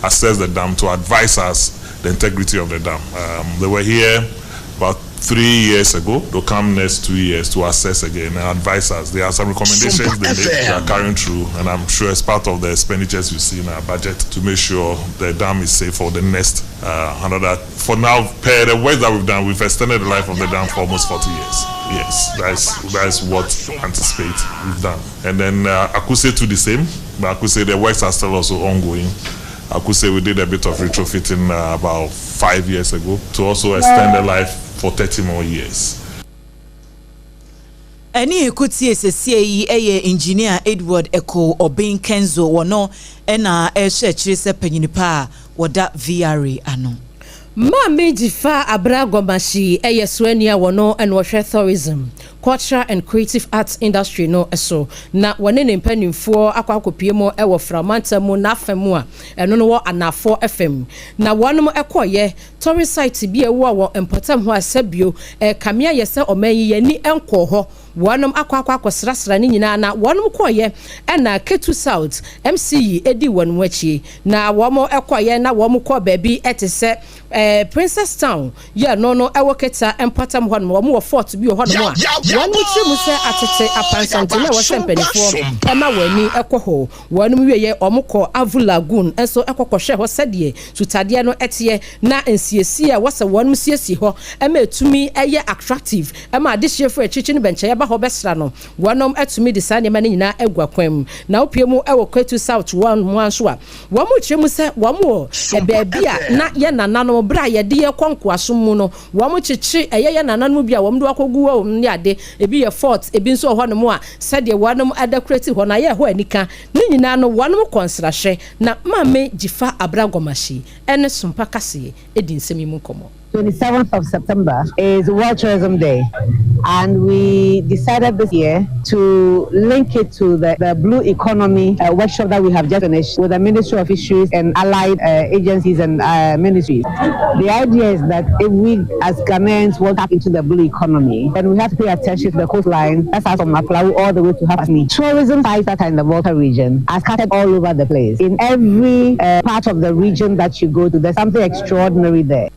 assess the dam to advise us the integrity of the dam. They were here about 3 years ago. They'll come next 2 years to assess again and advise us. There are some recommendations Sompa they make they are FM. carrying through, and I'm sure it's part of the expenditures you see in our budget to make sure the dam is safe for the next another. For now, per the work that we've done, we've extended the life of the dam for almost 40 years. Yes, that's what anticipate we've done. And then Akuse to the same, but Akuse, the works are still also ongoing. Akuse, we did a bit of retrofitting about 5 years ago to also extend the life for 30 more years. Ɛne ɛkɔtie sɛsie yi ɛyɛ Engineer Edward Ekow Obeng Kenzo, wɔno ɛna ɛhyɛ akyire sɛ panyini pa a wɔda VRA ano. Maame Dzifa Abena Gomashie ɛyɛ soani a wɔno ɛna wɔhwɛ tourism. Cultural and Creative Arts Industry no so, na wɔne ne mpanimfoɔ akɔ akɔpie mu wɔ Frao mantam mu n'afa mu a ɛno no wɔ Anafoɔ fam. Na wɔnom kɔeɛ tourist site bi a ɛwɔ wɔ mpɔtam hɔ a sɛbio ɛrekame ayɛ sɛ ɔman yi yɛn ani nkɔɔ hɔ. Wɔnom akɔ akɔ akɔsrasra ne nyinaa na wɔnom kɔeɛ ɛna Ketu South MC yi dii wɔnom akyi. Na wɔn kɔeɛ na wɔn kɔɔ baabi te sɛ Princess Town yɛ no no wɔ Keta mpɔtam hɔnom. Wɔn wɔ fort bi wɔ hɔnom a wɔnom kyerɛ mu sɛ atete apansam nti na ɛwɔ sɛ mpaninfoɔ ma wɔn ani kɔ hɔ. Wɔnom wieɛ wɔn kɔɔ Avu Lagoon nso kɔ kɔhwɛɛ hɔ sɛdeɛ sutadeɛ no teɛ na nsiesie a ɛwɔ sɛ wɔnom siesie hɔ ma ɛtumi yɛ attractive ma adehyeɛfoɔ akyirikyiri ne bɛnkyɛeɛ ba hɔ bɛsra no. Wɔnom atumi de saa nneɛma no nyinaa agu akwan mu. Na wopue mu wɔ Ketu South hɔ nom ara nso a, wɔn kyerɛ mu sɛ wɔn wɔ baabi a na yɛn nananom berɛ a yɛde yɛn kɔ nkoasom mu no, wɔn kyekye ɛyɛ yɛn nananom bi a wɔn de wɔn akɔgu hɔ ne ade. Ebi yɛ fort, ebi nso wɔ hɔ nom a sɛdeɛ wɔnom adekorati hɔ no ayɛ ɛhɔ anika. Ne nyinaa no wɔnom kɔ nsrahwɛ. Na Maame Dzifa Abra Gɔmahye ne Sompa Kaseɛ di nsɛm yi mu nkɔmmɔ. 27th of September is World Tourism Day, and we decided this year to link it to the, the Blue Economy workshop that we have just finished with the Ministry of Fisheries and allied agencies and ministries. The idea is that if we as Ghanaians want to into the blue economy, then we have to pay attention to the coastline that's from Aflao all the way to Hafni. Tourism sites that are in the Volta region are scattered all over the place. In every part of the region that you go to, there's something extraordinary there.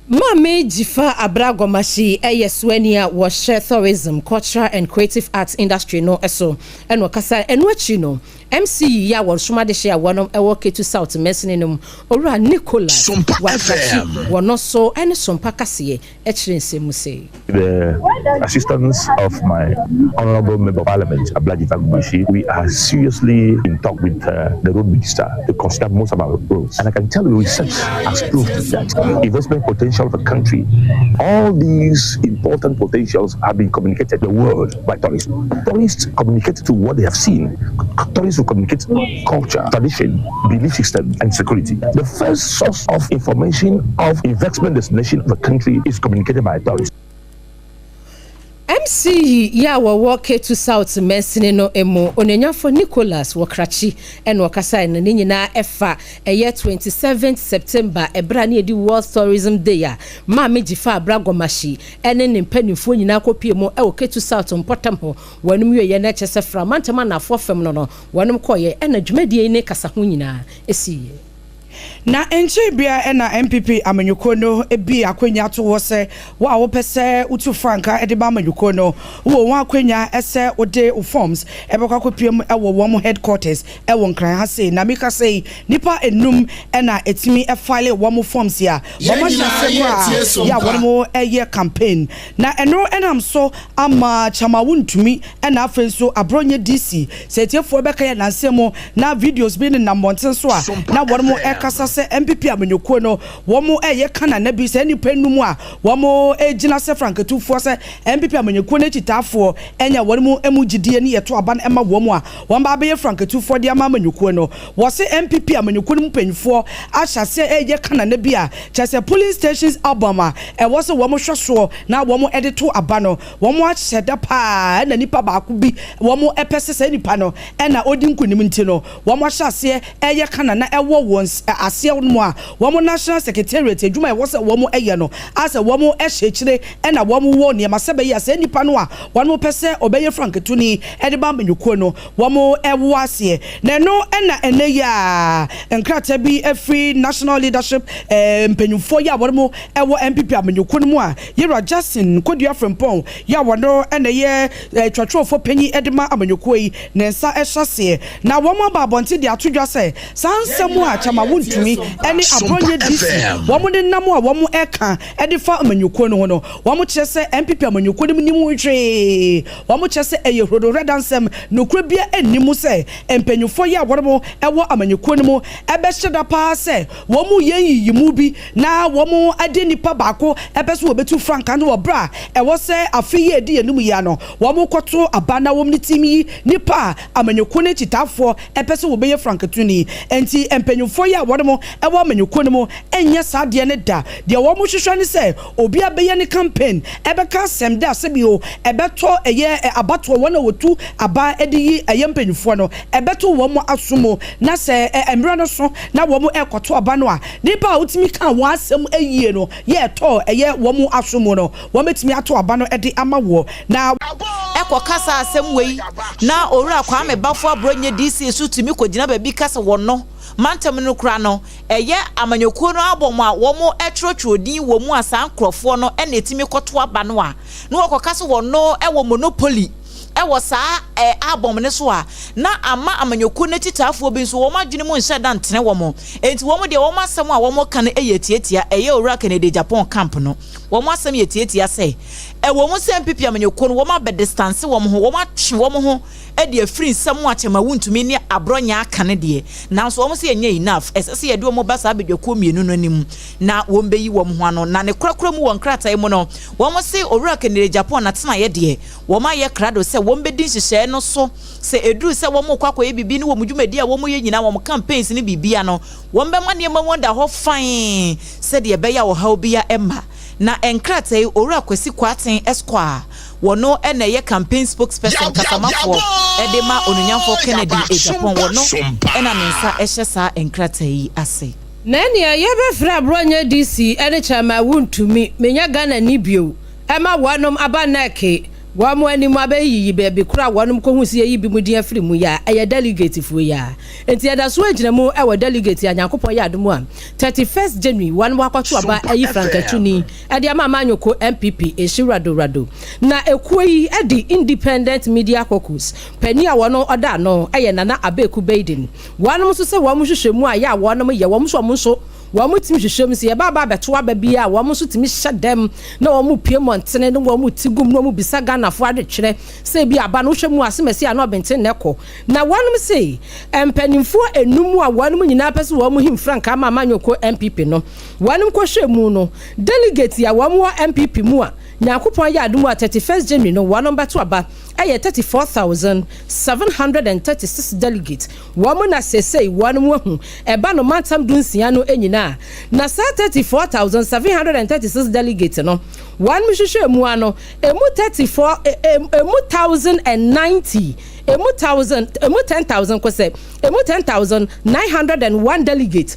Maame Dzifa Abra Gomashie yɛ soani a wɔhyɛ Tourism, Cultural and Creative Arts Industry no so na ɔkasa. Ɛno akyi no, MC yi a wɔsom adehye a wɔnom wɔ Ketu South mansini no mu, Owura Nicholas Wakrakyi, wɔno nso ne Sompa kaseɛ kyerɛ nsɛm mu sei. The assistance of my honorable member of parliament, Abla Dzifa Gomashie, we are seriously in talk with the road minister to consider most of our roads. And I can tell you research has proved that investment potential of the country, all these important potentials have been communicated to the world by tourists. Tourists communicate to what they have seen. Tourists will communicate culture, tradition, belief system, and security. The first source of information of investment destination of a country is communicated by tourists. MC yi a wɔwɔ Ketu South mansini no mu, Onuonyamfo Nicholas Wɔkrakyi na ɔkasae no, ne nyinaa ɛfa ɛyɛ 27th September ɛberɛ a ne yɛdi World Tourism Day a Maame Dzifa Abra Gɔmahyi ne ne mpanimfoɔ nyinaa kɔpue mu wɔ Ketu South mpɔtam hɔ. Wɔnom wieɛ no kyerɛ sɛ Fra mantam anaafoɔ fam no no wɔnom kɔeɛ ɛna dwumadie yi ne kasaho nyinaa siiɛ. Na nkyɛe biara na NPP amanyɔkuo no bue akwanya to hɔ sɛ wo a wopɛ sɛ wotu frankaa de ma amanyɔkuo no, wowɔ ho akwanya sɛ wode wo forms bɛkɔ akɔpue mu wɔ wɔn headquarters wɔ Nkran ha sei. Na meka sei, nnipa nnum na ɛtumi file wɔn forms a Yɛn wɔahyɛ nyinaa aseɛ koraa yɛretie yɛ a Sompa. wɔn yɛ campaign. Na ɛno nam so ama Kyama Wontumi na afei nso Abronyɛ DC. Sɛ atiefoɔ bɛka yɛ nansa mu na videos bi nenam mmɔnten so a Sompa na wɔn FM. ɛkasa sɛ NPP amanyɔkuo no wɔn ɛyɛ Kanana bi saa nnipa nnum a wɔn ɛgyina sɛ frankatufoɔ sɛ NPP amanyɔkuo no akyitaafoɔ ɛnya wɔn mu mu gyidie ne yɛto aba no ɛma wɔn a wɔn ba abɛyɛ frankatufoɔ de ama amanyɔkuo no. Wɔse NPP amanyɔkuo no mu mpanyinfoɔ ahyɛ aseɛ ɛyɛ Kanana bi a kyerɛ sɛ polling stations album a ɛwɔ sɛ wɔn hwɛ soɔ na wɔn ɛde to aba no wɔn ahyɛ da paa ɛna nipa baako bi wɔn pɛ sɛ saa nipa no na ɔdi nkunim nti no wɔn ahyɛ aseɛ reyɛ ka na na ɛwɔ wɔn aseɛ no mu a wɔn National Secretariat adwuma a ɛwɔ sɛ wɔn yɛ no asɛ wɔn hyɛ akyire na wɔn wɔ nneɛma sɛ ɛbɛyɛ a saa nipa no a wɔn pɛ sɛ ɔbɛyɛ frankatuni de ma amanyɔkuo no wɔn wɔ aseɛ. Na ɛno na ɛnnɛ yi a nkrataa bi afiri National Leadership mpanyinfoɔ yi a wɔn wɔ NPP amanyɔkuo no mu a Yewura Justin Kodua Frimpong yi a wɔno na ɛyɛ Twerɛtwerɛfoɔ panyin de ma amanyɔkuo yi ne nsa hyɛ aseɛ na wɔn aba abɔnten de ato dwa sɛ saa Yɛn nsɛm a nyinaa Kyama yɛretie Wontumi Sompa. ne Sompa Abronyɛ DC FM. wɔn de nam a wɔn reka de fa amanyɔkuo no ho no wɔn kyerɛ sɛ NPP amanyɔkuo no nnim ho hwee. Wɔn kyerɛ sɛ ɛyɛ hurodohwɛdansɛm, nokorɛ biara nni mu sɛ mpanyinfoɔ yi a wɔn wɔ amanyɔkuo no mu bɛhyɛ da paa sɛ wɔn reyɛ nyiyimu bi na wɔn de nipa baako pɛ sɛ wɔbɛtu frankaa no wɔ berɛ a ɛwɔ sɛ afe yi a ɛdi yɛn anim yi ara no wɔn kɔto aba na wɔn team yi nipa a amanyɔkuo no akyitaafoɔ pɛ sɛ wɔbɛyɛ frankatuni. Enti mpanyinfoɔ yi a wɔn. wɔnom wɔ amanyɔkuo no mu nyɛ saa adeɛ no da. Deɛ wɔn hwehwɛ ne sɛ obiara bɛyɛ ne campaign ɛbɛka asɛm dɛ asɛ bio ɛbɛtɔ ɛyɛ abatoɔ wɔn a wɔtu aba de yi ɛyɛ mpanyinfoɔ no ɛbɛto wɔn aso mu na sɛ mmerɛ no so na wɔn ɛrekɔto aba no a nipa a wotumi ka wɔn asɛm yie no yɛ ɛtɔ ɛyɛ wɔn aso mu no wɔn bɛtumi ato aba no de ama woɔ na. Ɛkɔ ka saa asɛm wei na Owura Kwame Bafo Abronyɛ DC nso tumi kɔgyina baabi ka sɛ wɔno mantam no koraa no ɛyɛ amanyɔkuo no abɔm a wɔn twerɛtwerɛ din wɔ mu a saa nkorɔfoɔ no na ɛtumi kɔto aba no a na wɔkɔka sɛ wɔno wɔ monopoly wɔ saa album no so a na ama amanyɔkuo no akyitaafoɔ bi nso wɔn adwene mu nhyɛ da ntene wɔn enti wɔn deɛ wɔn asɛm a wɔka no yɛ tiatia ɛyɛ Owura Kennedy Agyapong camp no wɔn asɛm yɛ tiatia sɛ Ɛwɔ mu sɛ NPP amanyɔkuo no wɔn abɛ distanse wɔn ho, wɔn atwe wɔn ho de afiri nsɛm a Kyɛma Wontumi ne Aborɔnyɛ aka no deɛ, nanso wɔn se ɛnyɛ enough, ɛsɛ sɛ yɛde wɔn ba saa badwakuo mmienu no anim na wɔn bɛyi wɔn ho ano. Na ne korakora mu wɔ nkrataa yi mu no, wɔn se Owura Kennedy Agyapong n'atenaeɛ deɛ, wɔn ayɛ krado sɛ wɔn bɛdi nhyehyɛɛ no so sɛ ɛduru sɛ wɔn rekɔ akɔyɛ biribi ne wɔn dwumadie a wɔn yɛ nyinaa, wɔn campaigns ne biribiara no, wɔn bɛma nneɛma mu ada hɔ fann sɛdeɛ ɛbɛyɛ a ɔhaw biara mma. Na nkrataa yi, Owura Kwasi Kwarteng Esquire, wɔno na ɛyɛ campaign spokesperson, kasamafoɔ, de ma Onunyamfoɔ Kennedy Agyapong, wɔno na ne nsa hyɛ saa nkrataa yi ase. Na ɛneɛ yɛbɛfrɛ Aborɔnyɛ DC ne Chairman Wontumi, menyɛ Ghanani bio, ɛma wɔnom aba nɛke wɔn anim abɛyiyi baabi korɔ a wɔnom kɔhuu sɛ yɛyi binom din afiri mu yi a, ɛyɛ delegate foɔ yi ara. Enti yɛda so gyina mu wɔ delegate a Nyankopɔn yɛ adom a 31st January wɔnom akɔto aba ayi frankatuni de ama Amanyɔkuo NPP ehye rado rado. Na ekuo yi de Independent Media Caucus panin a wɔn ɔda ano yɛ Nana Abeku Baiden. Wɔnom nso sɛ wɔn hwehwɛ mu a yɛ a wɔnom yɛ wɔn nso wɔn nso Wɔn tumi hwehwɛ mu sɛ yɛba aba abɛto aba bi a, wɔn nso tumi hyɛ dɛm na wɔn pue mmɔntene na wɔn ti gum na wɔn bisa Ghanafoɔ adwekyerɛ sɛ ebi aba no wohwɛ mu a asemasi anaa ɔbenten na ɛkɔ. Na wɔnom se mpanimfoɔ enum a wɔnom nyinaa pɛ sɛ wɔn him frankaa ma amanyɔkuo NPP no, wɔnom kɔhwɛ mu no, delegate a wɔn wɔ NPP mu a Nyankopɔn ayɛ adom a 31st January no wɔnom bɛto aba yɛ 34,736 delegates. Wɔn na seesei wɔn ahu ɛba no mantam dunsia no nyinaa. Na saa 34,736 delegates no, wɔn hwehwɛɛ mu ara no, emu 34, emu 1,090, emu thousand, emu 10,000 kosɛ, emu 10,901 delegates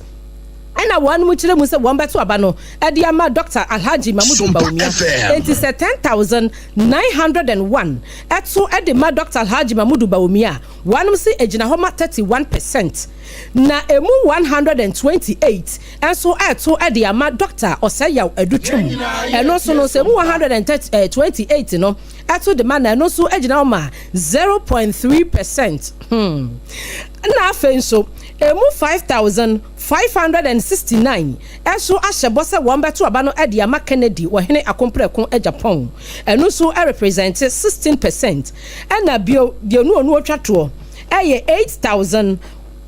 ɛna wɔn kyerɛ mu sɛ wɔn bɛto aba no de ama Dɔkta Alhaji Mamudu Bawumia. Enti sɛ 10,901 ɛto de ma Dɔkta Alhaji Mamudu Bawumia a, Wɔnom se egyina hɔ ma 31 percent, na emu 128 nso reto de ama Dɔkta Osei-Yaw Adu-Twum. Ɛno nso no, sɛ emu 128 no to de ma no a, ɛno nso gyina hɔ ma 0.3 percent. Hmm. Ɛna afei nso, emu 5,569 nso ahyɛ bɔ sɛ wɔbɛto aba no de ama Kennedy Ɔhene Akompreko Agyapong. Ɛno nso represente 16 percent. Ɛna bio, deɛ ɔnu ɔnu ɔtwa toɔ yɛ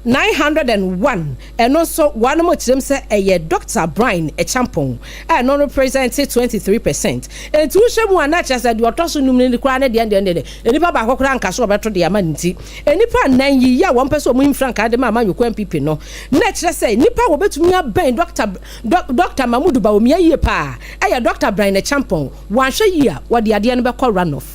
8,901, ɛno nso wɔnom kyerɛm sɛ ɛyɛ Dɔkta Bryan Acheampong a ɛno represente 23 percent. Enti wohwɛ mu a na kyerɛ sɛ deɛ ɔtɔ so num no koraa ne deɛ deɛ deɛ nnipa baako koraa nka so ɔbɛto deɛ ama no nti nnipa nnan yi yɛ a wɔn pɛ sɛ wɔn yi mfrankaa de ma amanyɔkuo NPP no na kyerɛ sɛ nnipa a wɔbɛtumi abɛn Dɔkta Dɔkta Mamudu Bawumia yie paa ɛyɛ Dɔkta Bryan Acheampong. Wɔanhwɛ yie a wɔde adeɛ no bɛkɔ runoff.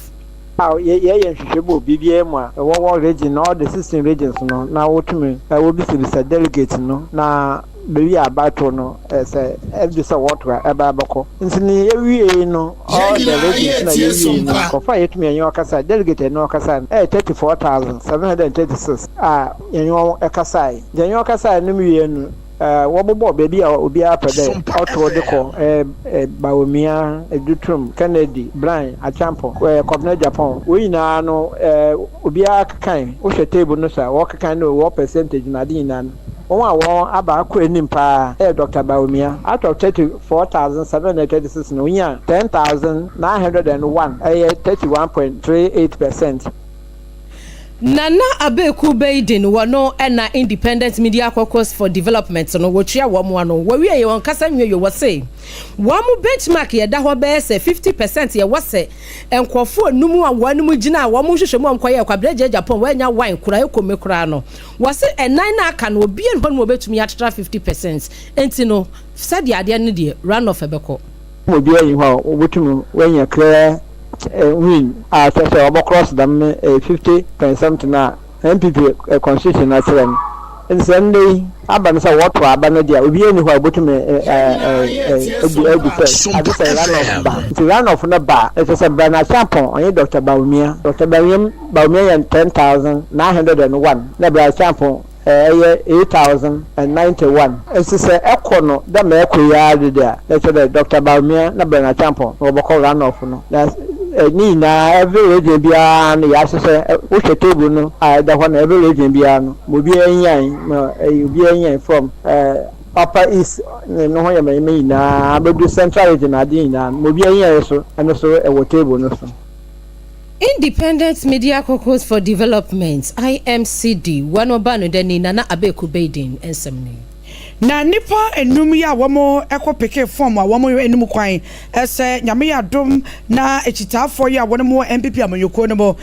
A yɛyɛ nhwehwɛmu wɔ biribiara mu a wɔwɔ region no, all the 16 regions no, na wotumi wobisabisa delegates no na beebi a abatow no sɛ ɛdu sɛ wɔto a ɛba abɛkɔ. Nti ne yɛwiei no, all the regions na yɛwiei no, nkorɔfo a yɛtumi yɛnye wɔn kasae, delegate a yɛne wɔn kasae no ɛyɛ 34,736 a yɛnye wɔn kasae. Nti yɛnye wɔn kasae no wiei no, Wɔbobɔɔ beebi a obiara pɛ dɛ ɔtow de kɔ, Bawumia, Dutum, Kennedy, Bryan, Acheampong, Kɔbena Agyapong, hɔn nyina no obiara kekae. Wohwɛ table no so a, wɔkekae no wɔ percentage na adze nyina no, hɔn a hɔn aba akɔ enyim paa yɛ Dɔkta Bawumia, out of 34,736 no, onyaa 10,901, ɔyɛ 31.38 percent. Nana Abeku Baiden wɔ no na Independent Media Caucus for Development no wɔtua wɔn ano. Wɔwieɛ wɔn kasa nwieɛ wɔse wɔn benchmark yɛda hɔ bɛyɛ sɛ 50 percent yɛwɔ sɛ nkurɔfoɔ num a wɔn gyina a wɔn nhwehwɛmu a wɔkɔyɛɛ Kwabena Agyapong wɔannya one koraa ɛkɔme koraa no wɔse ɛnan no aka no obiara nni hɔ nom a wɔbɛtumi atra 50 percent nti no sɛdeɛ adeɛ no deɛ run off ɛbɛkɔ. Obiara nnyi hɔ a obotum oenya clear win a kyerɛ sɛ ɔbɔ cross dɛm 50 point something a NPP constitution no akyerɛ no. Ntsi sɛ ndɛ yi aba no sɛ wɔtow aba no dze a, obiara nnyi hɔ a obotum egu egu sɛ agye sɛ run off ba. Ntsi run off no ba a, kyerɛ sɛ Bernard Acheampong ɔnye Doctor Bawumia, Doctor Bawumia Bawumia nya 10,901 na Bernard Acheampong ɛyɛ 8091. Ntsi sɛ ɛkɔ no dɛ ma ɛkɔ yi ara dze a, na kyerɛ dɛ Doctor Bawumia na Bernard Acheampong na wɔbɔkɔ run off no. Na ne nyinaa every region biara no yɛahyehyɛ, wohwɛ table no a ɛda hɔ no every region biara no ma obiara nyae, ma obiara nyae from Upper East ne no ho yɛ ma nyinaa abɛdu Central region ade nyinaa no ma obiara nyae so, ɛno so ɛwɔ table no so. Independent Media Caucus for Development, IMCD, wɔn ɔbaa no dani Nana Abeku Baiden nsɛm ni. Na nnipa nnum yi a wɔn kɔ pekee fɔm a wɔn hwɛ anim kwan sɛ Nyame yɛ adom na akyitaafoɔ yi a wɔn wɔ NPP amanyɔkuo no mu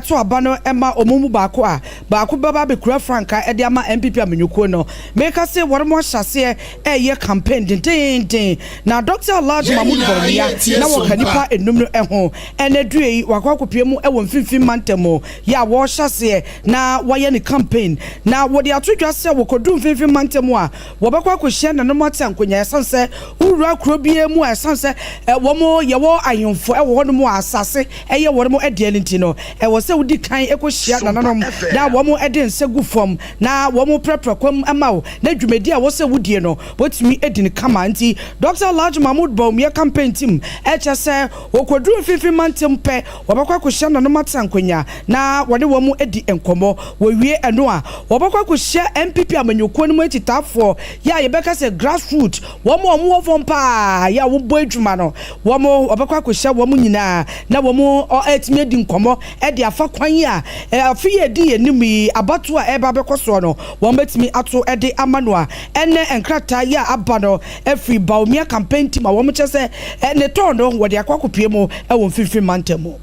to aba no ma wɔn mu baako a, baako bɛba abɛkura frankaa de ama NPP amanyɔkuo no. Meka se wɔn ahyɛ aseɛ reyɛ campaign dendeenden na Dɔkta Alhaji Mahmood Bawumia na wɔka nnipa nnum no ho. Ɛnnɛ due yi wakɔ akɔpue mu wɔ mfimfini mantam mu yɛ a wɔrehyɛ aseɛ na wɔayɛ ne campaign na wɔde ato dwa sɛ wɔkɔduru mfimfini mantam a wɔbɛkɔ akɔhyia nananom ate ankonyaa ɛsiane sɛ wowura kuro biara mu a ɛsiane sɛ wɔn yɛwɔ ahemfo wɔ hɔnom a asase yɛ wɔn deɛ no nti no ɛwɔ sɛ wodi kan kɔhyia nananom na wɔn de nsa gu fam na wɔn prɛprɛ kwam ma wo na dwumadi a ɛwɔ sɛ wodie no wɔtumi adi no kama nti Dɔkta Alhaji Mahmood Bawumia campaign team ɛkyɛ sɛ Wɔkɔduru mfimfini mantam pɛ, wɔbɛkɔ akɔhyia nananom atena nkonnwa na wɔne wɔn adi nkɔmmɔ. Wɔwie ɛno a, wɔbɛkɔ akɔhyia NPP amanyɔkuo no mu akyitaafoɔ, yɛ a yɛbɛka sɛ grassroot, wɔn a wɔwɔ fam pa ara, yɛ a wɔbɔ adwuma no, wɔn, wɔbɛkɔ akɔhyia wɔn nyinaa na wɔatumi adi nkɔmmɔ de afa kwan a afe yi a ɛdi yɛn anim yi, abatoɔ a ɛreba abɛkɔ soɔ no, wɔbɛtumi ato de ama no a ɛnnɛ nkrataa yi a aba no afiri Bawumia campaign team a wɔn kyerɛ sɛ ne tɔn no wɔde akɔ akɔpue mu wɔ mfimfini mantam mu.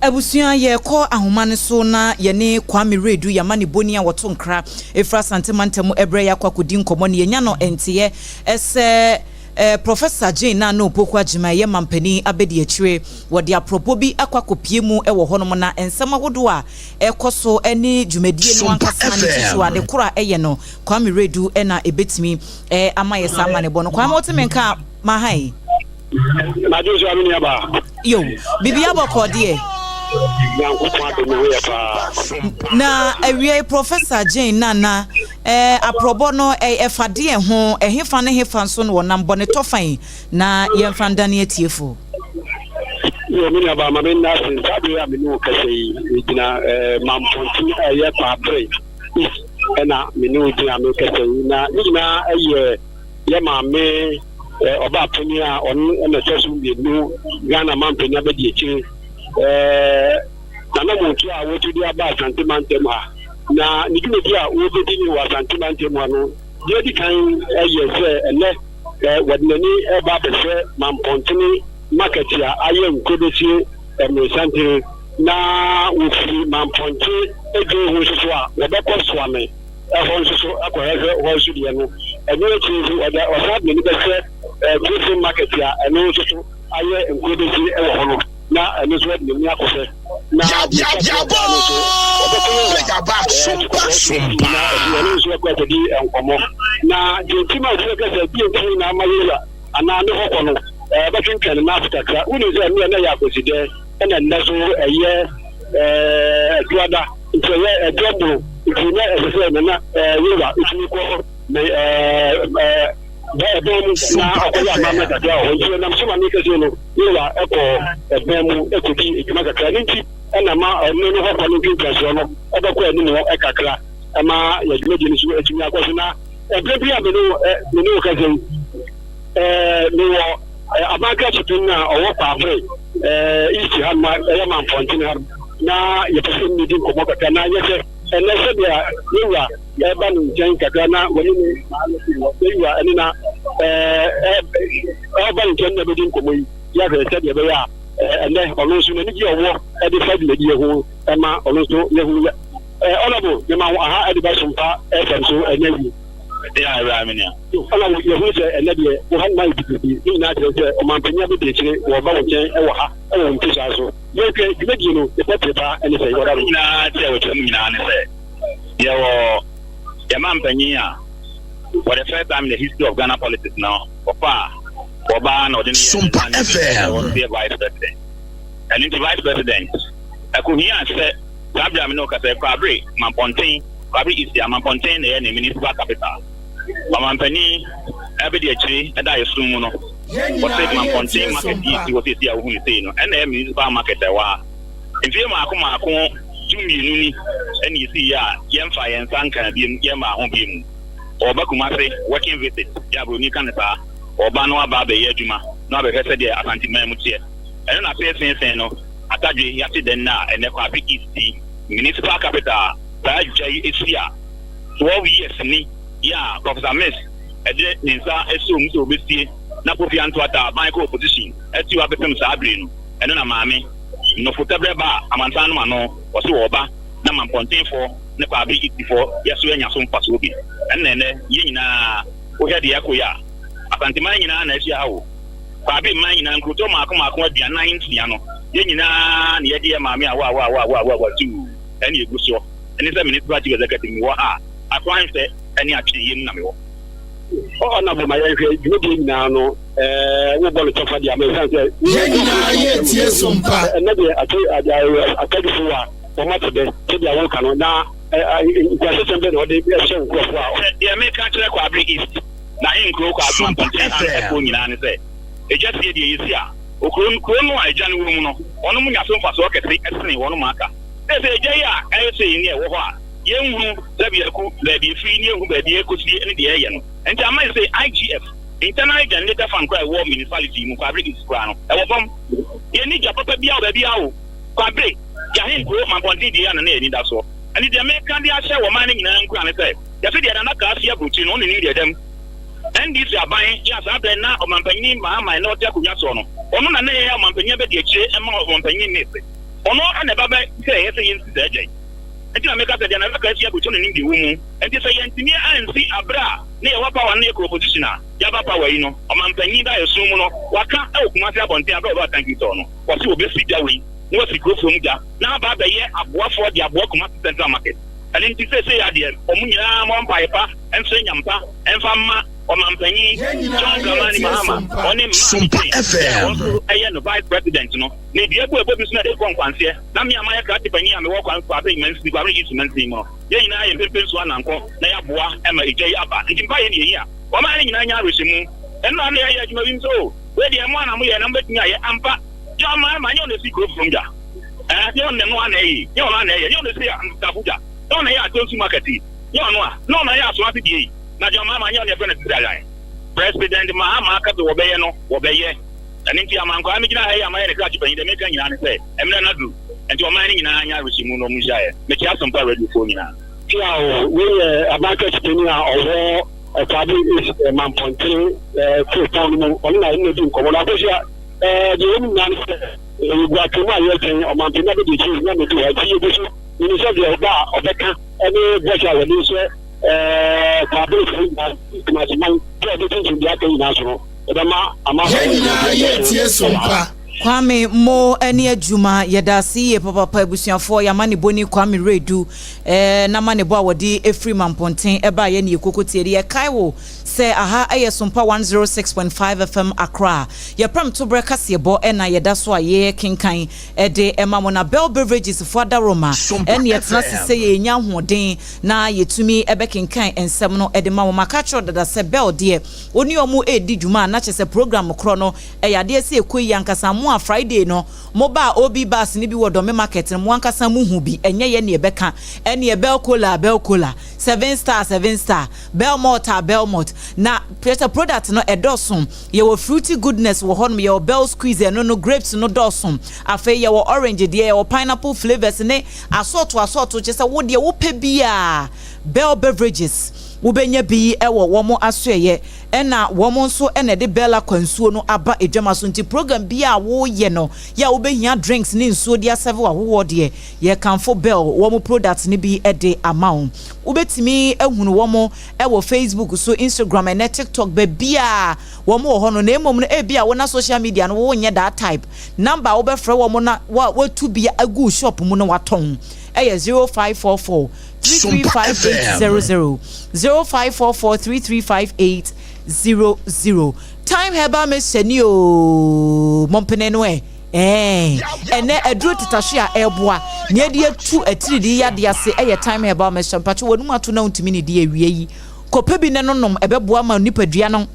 Abusua yɛrekɔ ahoma no so na yɛne Kwame Redu Yamaniboni a wɔto nkra ɛfiri Asante mantam ɛberɛ yɛakɔ akɔdi nkɔmmɔ no yɛnya no nteɛ sɛ Professor Jane Nana Opoku Agyemang ɛyɛ mampanin abɛdiakyire wɔde aprɔbɔ bi akɔ akɔpue mu wɔ hɔnom na nsɛm ahodoɔ a ɛrekɔ so ne dwumadie no ankasa ne titiriw ade korɔ a ɛyɛ no Kwame Redu na ɛbɛtumi ama yɛ saa amanebɔ no. Kwame wote me nka ma ha yi? Madwo so ame nuabaa. Yo, biribi abɔkɔ deɛ. Nyankopɔn adom me ho yɛ paa. Na awiei Professor Jane Nana, eh, aprɔbɔ no ɛfa deɛ ho, ɛhefa ne hefa nso na wɔnam bɔ ne tɔfa yi na yɛmfa ndane atiefo. Yo, me nuabaa ma me nna ase. Saa bere a me ne wo kasa yi, megyina eh, Mampɔnten a ɛyɛ Kwaabere East ɛna me ne wo gyina mekasa yi. Na ne nyinaa ɛyɛ yɛ maame eh, ɔbaa panyin a ɔno ɛna ɛtɔ so mmienu Ghana manpanyin abɛdi akyire eh, Nana Montu a wɔtu de aba Asante mantam ha. Na ne dwumadi a wɔbɛdi ne wɔ Asante mantam ha no, deɛ adi kan ɛyɛ sɛ ɛnɛ eh, wɔde n'ani ɛreba abɛhwɛ Mampɔntene market a ayɛ nkurobesie mmeresanten na wɔfiri Mampɔnte dwen ho nso so a, wɔbɛkɔ Soame hɔ nso so akɔhwɛhwɛ hɔ nso deɛ no. Ɛno akyi nso, ɔde ɔsan de n'ani bɛhwɛ Kurofem market a ɛno nso so ayɛ nkurobesie wɔ hɔ no, na ɛno nso ɔde n'ani akɔhwɛ. Na deɛ ɛtwa toɔ koraa no nso, ɔbɛkɔ wura Tukɔbɔ na ɛno nso akɔ akɔdi nkɔmmɔ. Na deɛ nti ma obi bɛka sɛ deɛ nti na ama yɛwura anaa ne hɔ kɔ no, ɛbɛtwentwɛn ne nan ase kakra. Wonim sɛ ɛno na ɛyɛ akwasidɛ, ɛna nnɛ so ɛyɛ Aduada, nti ɛyɛ ɛdɔmboro, nti na ɛsɛ sɛ Nana Yewa tumi kɔ ne ɛbɛn mu na ɔkɔyɛ amammerɛ kakra wɔ hɔ. Nti ɛnam so ma meka sei no, Yewa kɔ ɛbɛn mu kɔdi adwuma kakra. Ne nti ɛna ma ɔno ne hɔ kɔ no ntwentwɛnsoɔ no ɛbɛkɔ anim kakra ɛma yɛ dwumadie no so atumi akɔ so. Na ɛberɛ bi a me ne wo kasa yi, mewɔ aban krakye panyin a ɔwɔ Kwabre East ha nom a ɛyɛ Mampɔntene ha. Na yɛpɛ sɛ yɛne no di nkɔmmɔ kakra na yɛhwɛ ɛnnɛ sɛdeɛ yɛn wura ɛreba ne nkyɛn kakra na wɔne ne yɛn wura ɛne na ɛreba ne nkyɛn na ɛbɛdi nkɔmmɔ yi yɛahwɛ sɛdeɛ ɛbɛyɛ a ɛnnɛ ɔno nso n'ani gye ɔwɔ ɛde fa dwumadie ho ɛma ɔno nso yɛhunu yɛ ɔnabo mema ho aha ɛde ba Sompa FM so ɛnɛ wie. Ɛyɛ awura me nua. Ɔnabo yɛhunu sɛ ɛnɛ deɛ wo ha no ayɛ bibiribi ne nyinaa kyerɛ sɛ ɔmanpanyin abɛdi akyire wɔba wo nkyɛn ɛwɔ ha ɛwɔ wo mpesaa so. Yɛhwɛ dwumadie no ne pɛpere paa ne sɛn? Ɔda no nyinaa ti a wɔkyerɛ mu nyinaa ne sɛ yɛwɔ yɛn mampanyin a for the first time in the history of Ghana politics no ɔfa a ɔbaa na ɔde no yɛ Sompa FM. Ɔno yɛ vice president. Ɛno nti vice president ɛkohia sɛ saa bere a me ne wo kasa yi, Kwabre Mampɔnten, Kwabre East a Mampɔnten na ɛyɛ ne municipal capital. Ɔmanpanin abɛdi akyire ɛda a ɛsum mu no, wɔse Mampɔnten market yi si hɔ seesei a wohu no sei no, ɛna ɛyɛ municipal market a ɛwɔ ha. Mfie mmaako mmaako 12 ni ɛna ɛsii yɛ a yɛmfa yɛn nsa nkaa biom, yɛmmaa ho biom. Ɔreba Kumase working visit, yɛ a buroni ka no saa, ɔreba na waba abɛyɛ adwuma na wabɛhwɛ sɛdeɛ Asanteman mu teɛ. Ɛno na seeseesee no Atadwe yɛate dɛn na ɛnnɛ Kwabre East yi municipal capital a saa dwa yi si a 12 years ni yi a Professor Mills de ne nsa soo mu sɛ obesie na Kofi Anto Atta aban kɔ opposition asi hɔ abɛpem saa bere no, ɛno na Maame Nofo Tɛbrɛ baa amansan nom ano, ɔse ɔɔba na Mampɔntenfoɔ ne Kwabre Eastfoɔ yɛso anya so mfasoɔ bi. Ɛno na ɛnnɛ yɛn nyinaa wohwɛ deɛ ɛkɔ yi a, Asanteman nyinaa na ahyia ha o, Kwabre man nyinaa nkurotɔ mmaako mmaako 46 no, yɛn nyinaa na yɛde yɛn maame a wa wa wa wa wa wa tuu ɛne ɛgu soɔ. Ɛne sɛ Municipal Chief Executive mewɔ ha a, akwanhwɛ ne atweneeɛ mu na mewɔ. Ɔnabo ma yɛnhwɛ dwumadie nyinaa no wobɔ no kyɛfa deɛ ama ɛsiane sɛ Yɛn nyinaa yɛretie som pa. Ɛnɛ deɛ atadwofo a wɔn ate dɛ sɛdeɛ woka no na nkurasɛsɛm bɛ na ɔde ɛhyɛ nkurɔfoɔ a. Deɛ meka kyerɛ Kwabre East na nkuro Kwabre Sompa Mampɔnten FM. ɛfoɔ nyinaa ne sɛ egya sie deɛ yɛsi a okuro kuro no a egya no wɔ mu no wɔnom nya so mfasoɔ kɛse sene wɔnom aka. Sɛ egya yi a ɛyɛ sei ne ɛwɔ hɔ a yɛnhunu sɛbi aku baabi efiri ne yɛnhu baabi ɛkɔsie ne deɛ ɛyɛ no nti ama yɛ sɛ IGF, Internally Generated Fund, koraa ɛwɔ municipality yi mu Kwabre East koraa no ɛwɔ fam. Yɛnni gya papa biara wɔ baabiara o. Kwabre, Yɛahenkuro, Mampɔnten deɛ yɛ a na na yɛn ani da soɔ. Ɛnti deɛ meka de ahyɛ wɔ man no nyinaa nkuran ne sɛ yɛse deɛ Nana Kaa si aburokyiri no ɔno nim deɛ ɛda mu. NDC aban yɛ a saa berɛ na ɔmampanyini Mahama na ɔte akonnwa soɔ no ɔno na na ɛyɛ ɔmampanyin abadiakyire ma ɔmampanyin Mills. Ɔno na ɛba bɛ sɛ ɛyɛ sɛ yɛnsi saa gya yi. Nti na meka sɛ deɛ Nana Kaa si aburokyiri no nim deɛ ɛwɔ mu. Nti sɛ yɛntumi ansi aberɛ a na yɛwɔ power no na yɛkɔ opposition a yɛaba power yi no, ɔmampanyin da ɛsom mu no waka wɔ Kumasi abɔnten aberɛ a ɔbaa Tanki tɔɔ no, wɔse wɔbɛsi gya wei na wɔasi kurofoɔ mu gya na aba abɛyɛ aboafoɔ de aboa Kumasi Central Market. Ɛno nti seesei adeɛ wɔn nyinaa mmɔ mpaeɛ pa mfrɛ Nyampa mfa mma ɔmampanyin Yɛn nyinaa John Dramani yɛretie Mahama som pa. ɔne Maame Sompa Jane a wɔn FM. nso yɛ no Vice President no. Na dua bu a ɛbɔ bi so na ɛde kɔ nkwanseɛ na me a mayɛ krakye panyin a mewɔ Kwame Kwabena mansini Kwabena East mansini mu no, yɛn nyinaa yɛ mpempen so anankɔ na yɛaboa ma egya yi aba. Nti mpaeɛ na yɛhia. Wɔma yɛn nyinaa nya awerɛhyɛmu. Ɛno na na yɛyɛ adwuma bi nso o, wei deɛ mo a na moyɛ na mobɛtumi ayɛ ampa. John Mahama nyɛ ɔno na ɔsi kuro fam gya. Ɛɛ, nyɛ ɔno na ɛno ara na ɛyɛ, nyɛ ɔno ara na ɛyɛ, nyɛ ɔno na ɔsi Ntafo gya, nyɛ ɔno na ɛyɛ Atonsu market yi, nyɛ ɔno a, na ɔno na ɛyɛ Asoase deɛ yi. Na John Mahama nyɛ ɔno na yɛfrɛ no Tirayan. President Mahama aka sɛ wɔbɛyɛ no, wɔbɛyɛ. Ɛno nti amankwaa megyina ha yi a mayɛ ne krakye panyin, deɛ meka nyinaa ne sɛ, mmerɛ no aduru, nti ɔman no nyinaa nyɛ awerɛhyɛmu na ɔmo nhyia yɛn. Mekyia Asompa radiofoɔ nyinaa. Tiaw, wei yɛ aban krakye panyin a ɔwɔ Kwabre East Mampɔntene kuropɔn no mu, ɔno na yɛne no di nkɔmmɔ no. Akosua, deɛ ɛwɔ mu nyinaa ne sɛ, yɛgu atwam a yɛretwɛn ɔmanpanin abɛdi akyire na mmɛdu hɔ, nti yɛgu so. Menim sɛ deɛ ɔba a ɔbɛka ne bɔhyɛ a wɔde hyɛ Kwabrefoɔ nyinaa, Kumasi man, sɛ ɔbɛtintim deɛ aka nyinaa so no, ɛbɛma amanfoɔ Yɛn nyinaa yɛretie som pa. Kwame mo ne adwuma yɛdaase yie papapa abusuafoɔ yɛamanebɔni Kwame Redu eh, n'amanebɔ a wɔde ɛfiri Mampɔnten ɛbaeɛ ne yɛkoko tie de yɛkae wo sɛ aha ɛyɛ Sompa 106.5 FM Accra yɛprɛm toberɛ kaseɛbɔ ɛna yɛda so a yɛkenkan ɛde ɛma mo na Bell Beverages foɔ adaworoma Sompa ɛne yɛtena ase FM. sɛ yɛnya ahoɔden na yɛtumi ɛbɛkenkan nsɛm no ɛde ma mo. Maka akyerɛ wo dada sɛ Bell deɛ wo ne ɔmo ɛredi dwuma a na kyerɛ sɛ program korɔ no ɛyɛ adeɛ sɛ ɛkɔ yie ankasa. Mo a. Mo a Friday no mo baa OB bus no bi wɔ Dome market no, mo ankasa mo hu bi, ɛnyɛ yɛn na yɛbɛka. Ɛneɛ Bell Cola a Bell Cola, Seven Star a Seven Star, Bell Malt a Bell Malt. Na kyerɛ sɛ product no ɛdɔso. Yɛwɔ fruity goodness wɔ hɔnom, yɛwɔ Bell Squeeze, ɛno no grapes no dɔɔso. Afei yɛwɔ orange deɛ, yɛwɔ pineapple flavours ne asɔɔto asɔɔto, kyerɛ sɛ wo deɛ wopɛ biara Bell Beverages wobɛnya bi wɔ wɔn asoɛeɛ. Ɛna wɔn nso na ɛde Bell Aqua nsuo no aba adwama so nti program biara a woyɛ no yɛ a wobɛhia drinks ne nsuo de asɛve w'ahohoɔ deɛ yɛkamfo Bell wɔn products no bi de ama wo. Wobɛtumi ahunu wɔn wɔ Facebook so, Instagram ɛnɛ TikTok baabiara wɔn wɔ hɔ no na mmom no ebia wo na social media no wonyɛ that type. Number a wobɛfrɛ wɔn na watu bi agu shop mu na watɔn ɛyɛ 0544 335800, 0544 335800. Time Herbal Mixture ni o, mompene no ɛ. Ɛɛ, ɛnɛ aduro tetahwe a ɛreboa nea ɛde atu atiridii yadeɛ ase ɛyɛ Time Herbal Mixture. Mpatwe wɔn ato na ntumi ne di awia yi, kɔpɛ bi ne no nom, ɛbɛboa ma nipadua no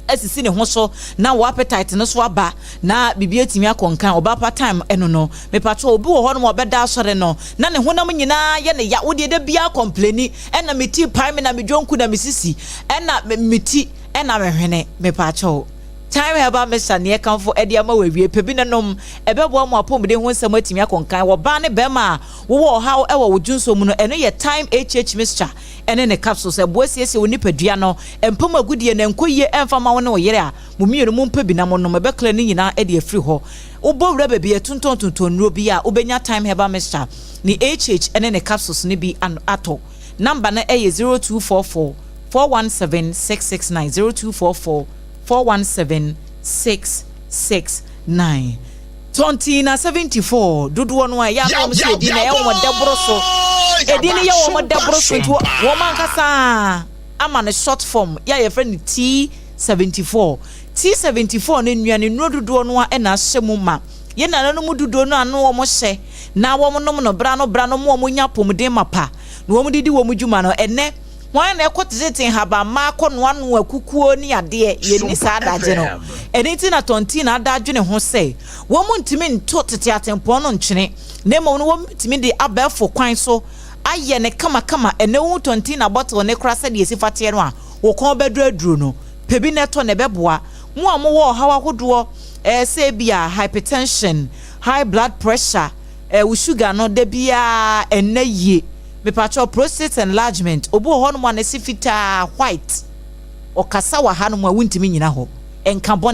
asisi ne ho so na wɔ appetite no so aba na biribi atumi akɔ nkan. Ɔba pa time ɛno no, mepatwɛ, obi wɔ hɔ nom a ɔbɛda asɔre no na ne honam nyinaa yɛ ne ya. Wodeɛ da biara complain, ɛna me ti pae me na me dwonku na me sisi ɛna me ti ɛna me hwene. Mepatwɛ, Time Herbal Mixture neɛ kamfo ɛde ama wɔ awie pɛ bi ne nom, ɛbɛboa mu apɔmuden ho nsɛm atumi akɔ nkan. Wɔ baa ne bɛrima a wowɔ ɔhaw ɛwɔ wo dwonso mu no, ɛno yɛ Time HH Mixture ɛne ne capsules. Ɛboa siesie wo nipadua no mpam agudie na nkɔ yie ɛmfa ma wo ne wo yere a mo mmienu mo mpɛ bi na mo nom, ɛbɛkla ne nyinaa ɛde afiri hɔ. Wobɔ wura baabi ɛtontɔn tontɔn nnuro bi a, wobɛnya Time Herbal Mixture ne HH ɛne ne capsules ne bi atɔ. Number no ɛyɛ 0244 417 669, 0244 417 669. Tɔntin na 74 dodoɔ no a ɛyɛ anam sɛ edi na ɛyɛ wɔn dɛboro so, edi no yɛ wɔn dɛboro so, nti wɔn ankasa ama no short form yɛ a yɛfrɛ no T74. T74 no, nnuane nnuro dodoɔ no a ɛna ahyɛ mu ma yɛn nananom dodoɔ no ano wɔn hyɛ na wɔn nom no bra no bra no mu, wɔn nya apɔmuden mapa na wɔn didi wɔn dwuma no. Ɛnɛ wɔn na ɛkɔ tete nhabamma akɔ noanoa kukuo ne adeɛ, yɛnni saa adagye no. Ɛne ti na tɔntin na ada adwene ho sɛ wɔn ntumi nto tete atempɔn no nkyene, na mmom no wɔn ntumi de abɛɛfo kwan so ayɛ ne kamakama. Ɛnɛ wɔn tɔntin na bottle ne kora sɛdeɛ esi fateɛ no a wɔkɔn bɛduru aduro no pɛbi na ɛtɔ na ɛbɛboa mo a mowɔ ɔhaw ahodoɔ, sɛ bi a hypertension, high blood pressure, wo sugar no da biara ɛnɛ yie. Mepakyɛw, prostate enlargement, obi wɔ hɔnom a ne se fitaa white, ɔkasa wɔ hanom a wontumi nyina hɔ, ɛnka bɔne.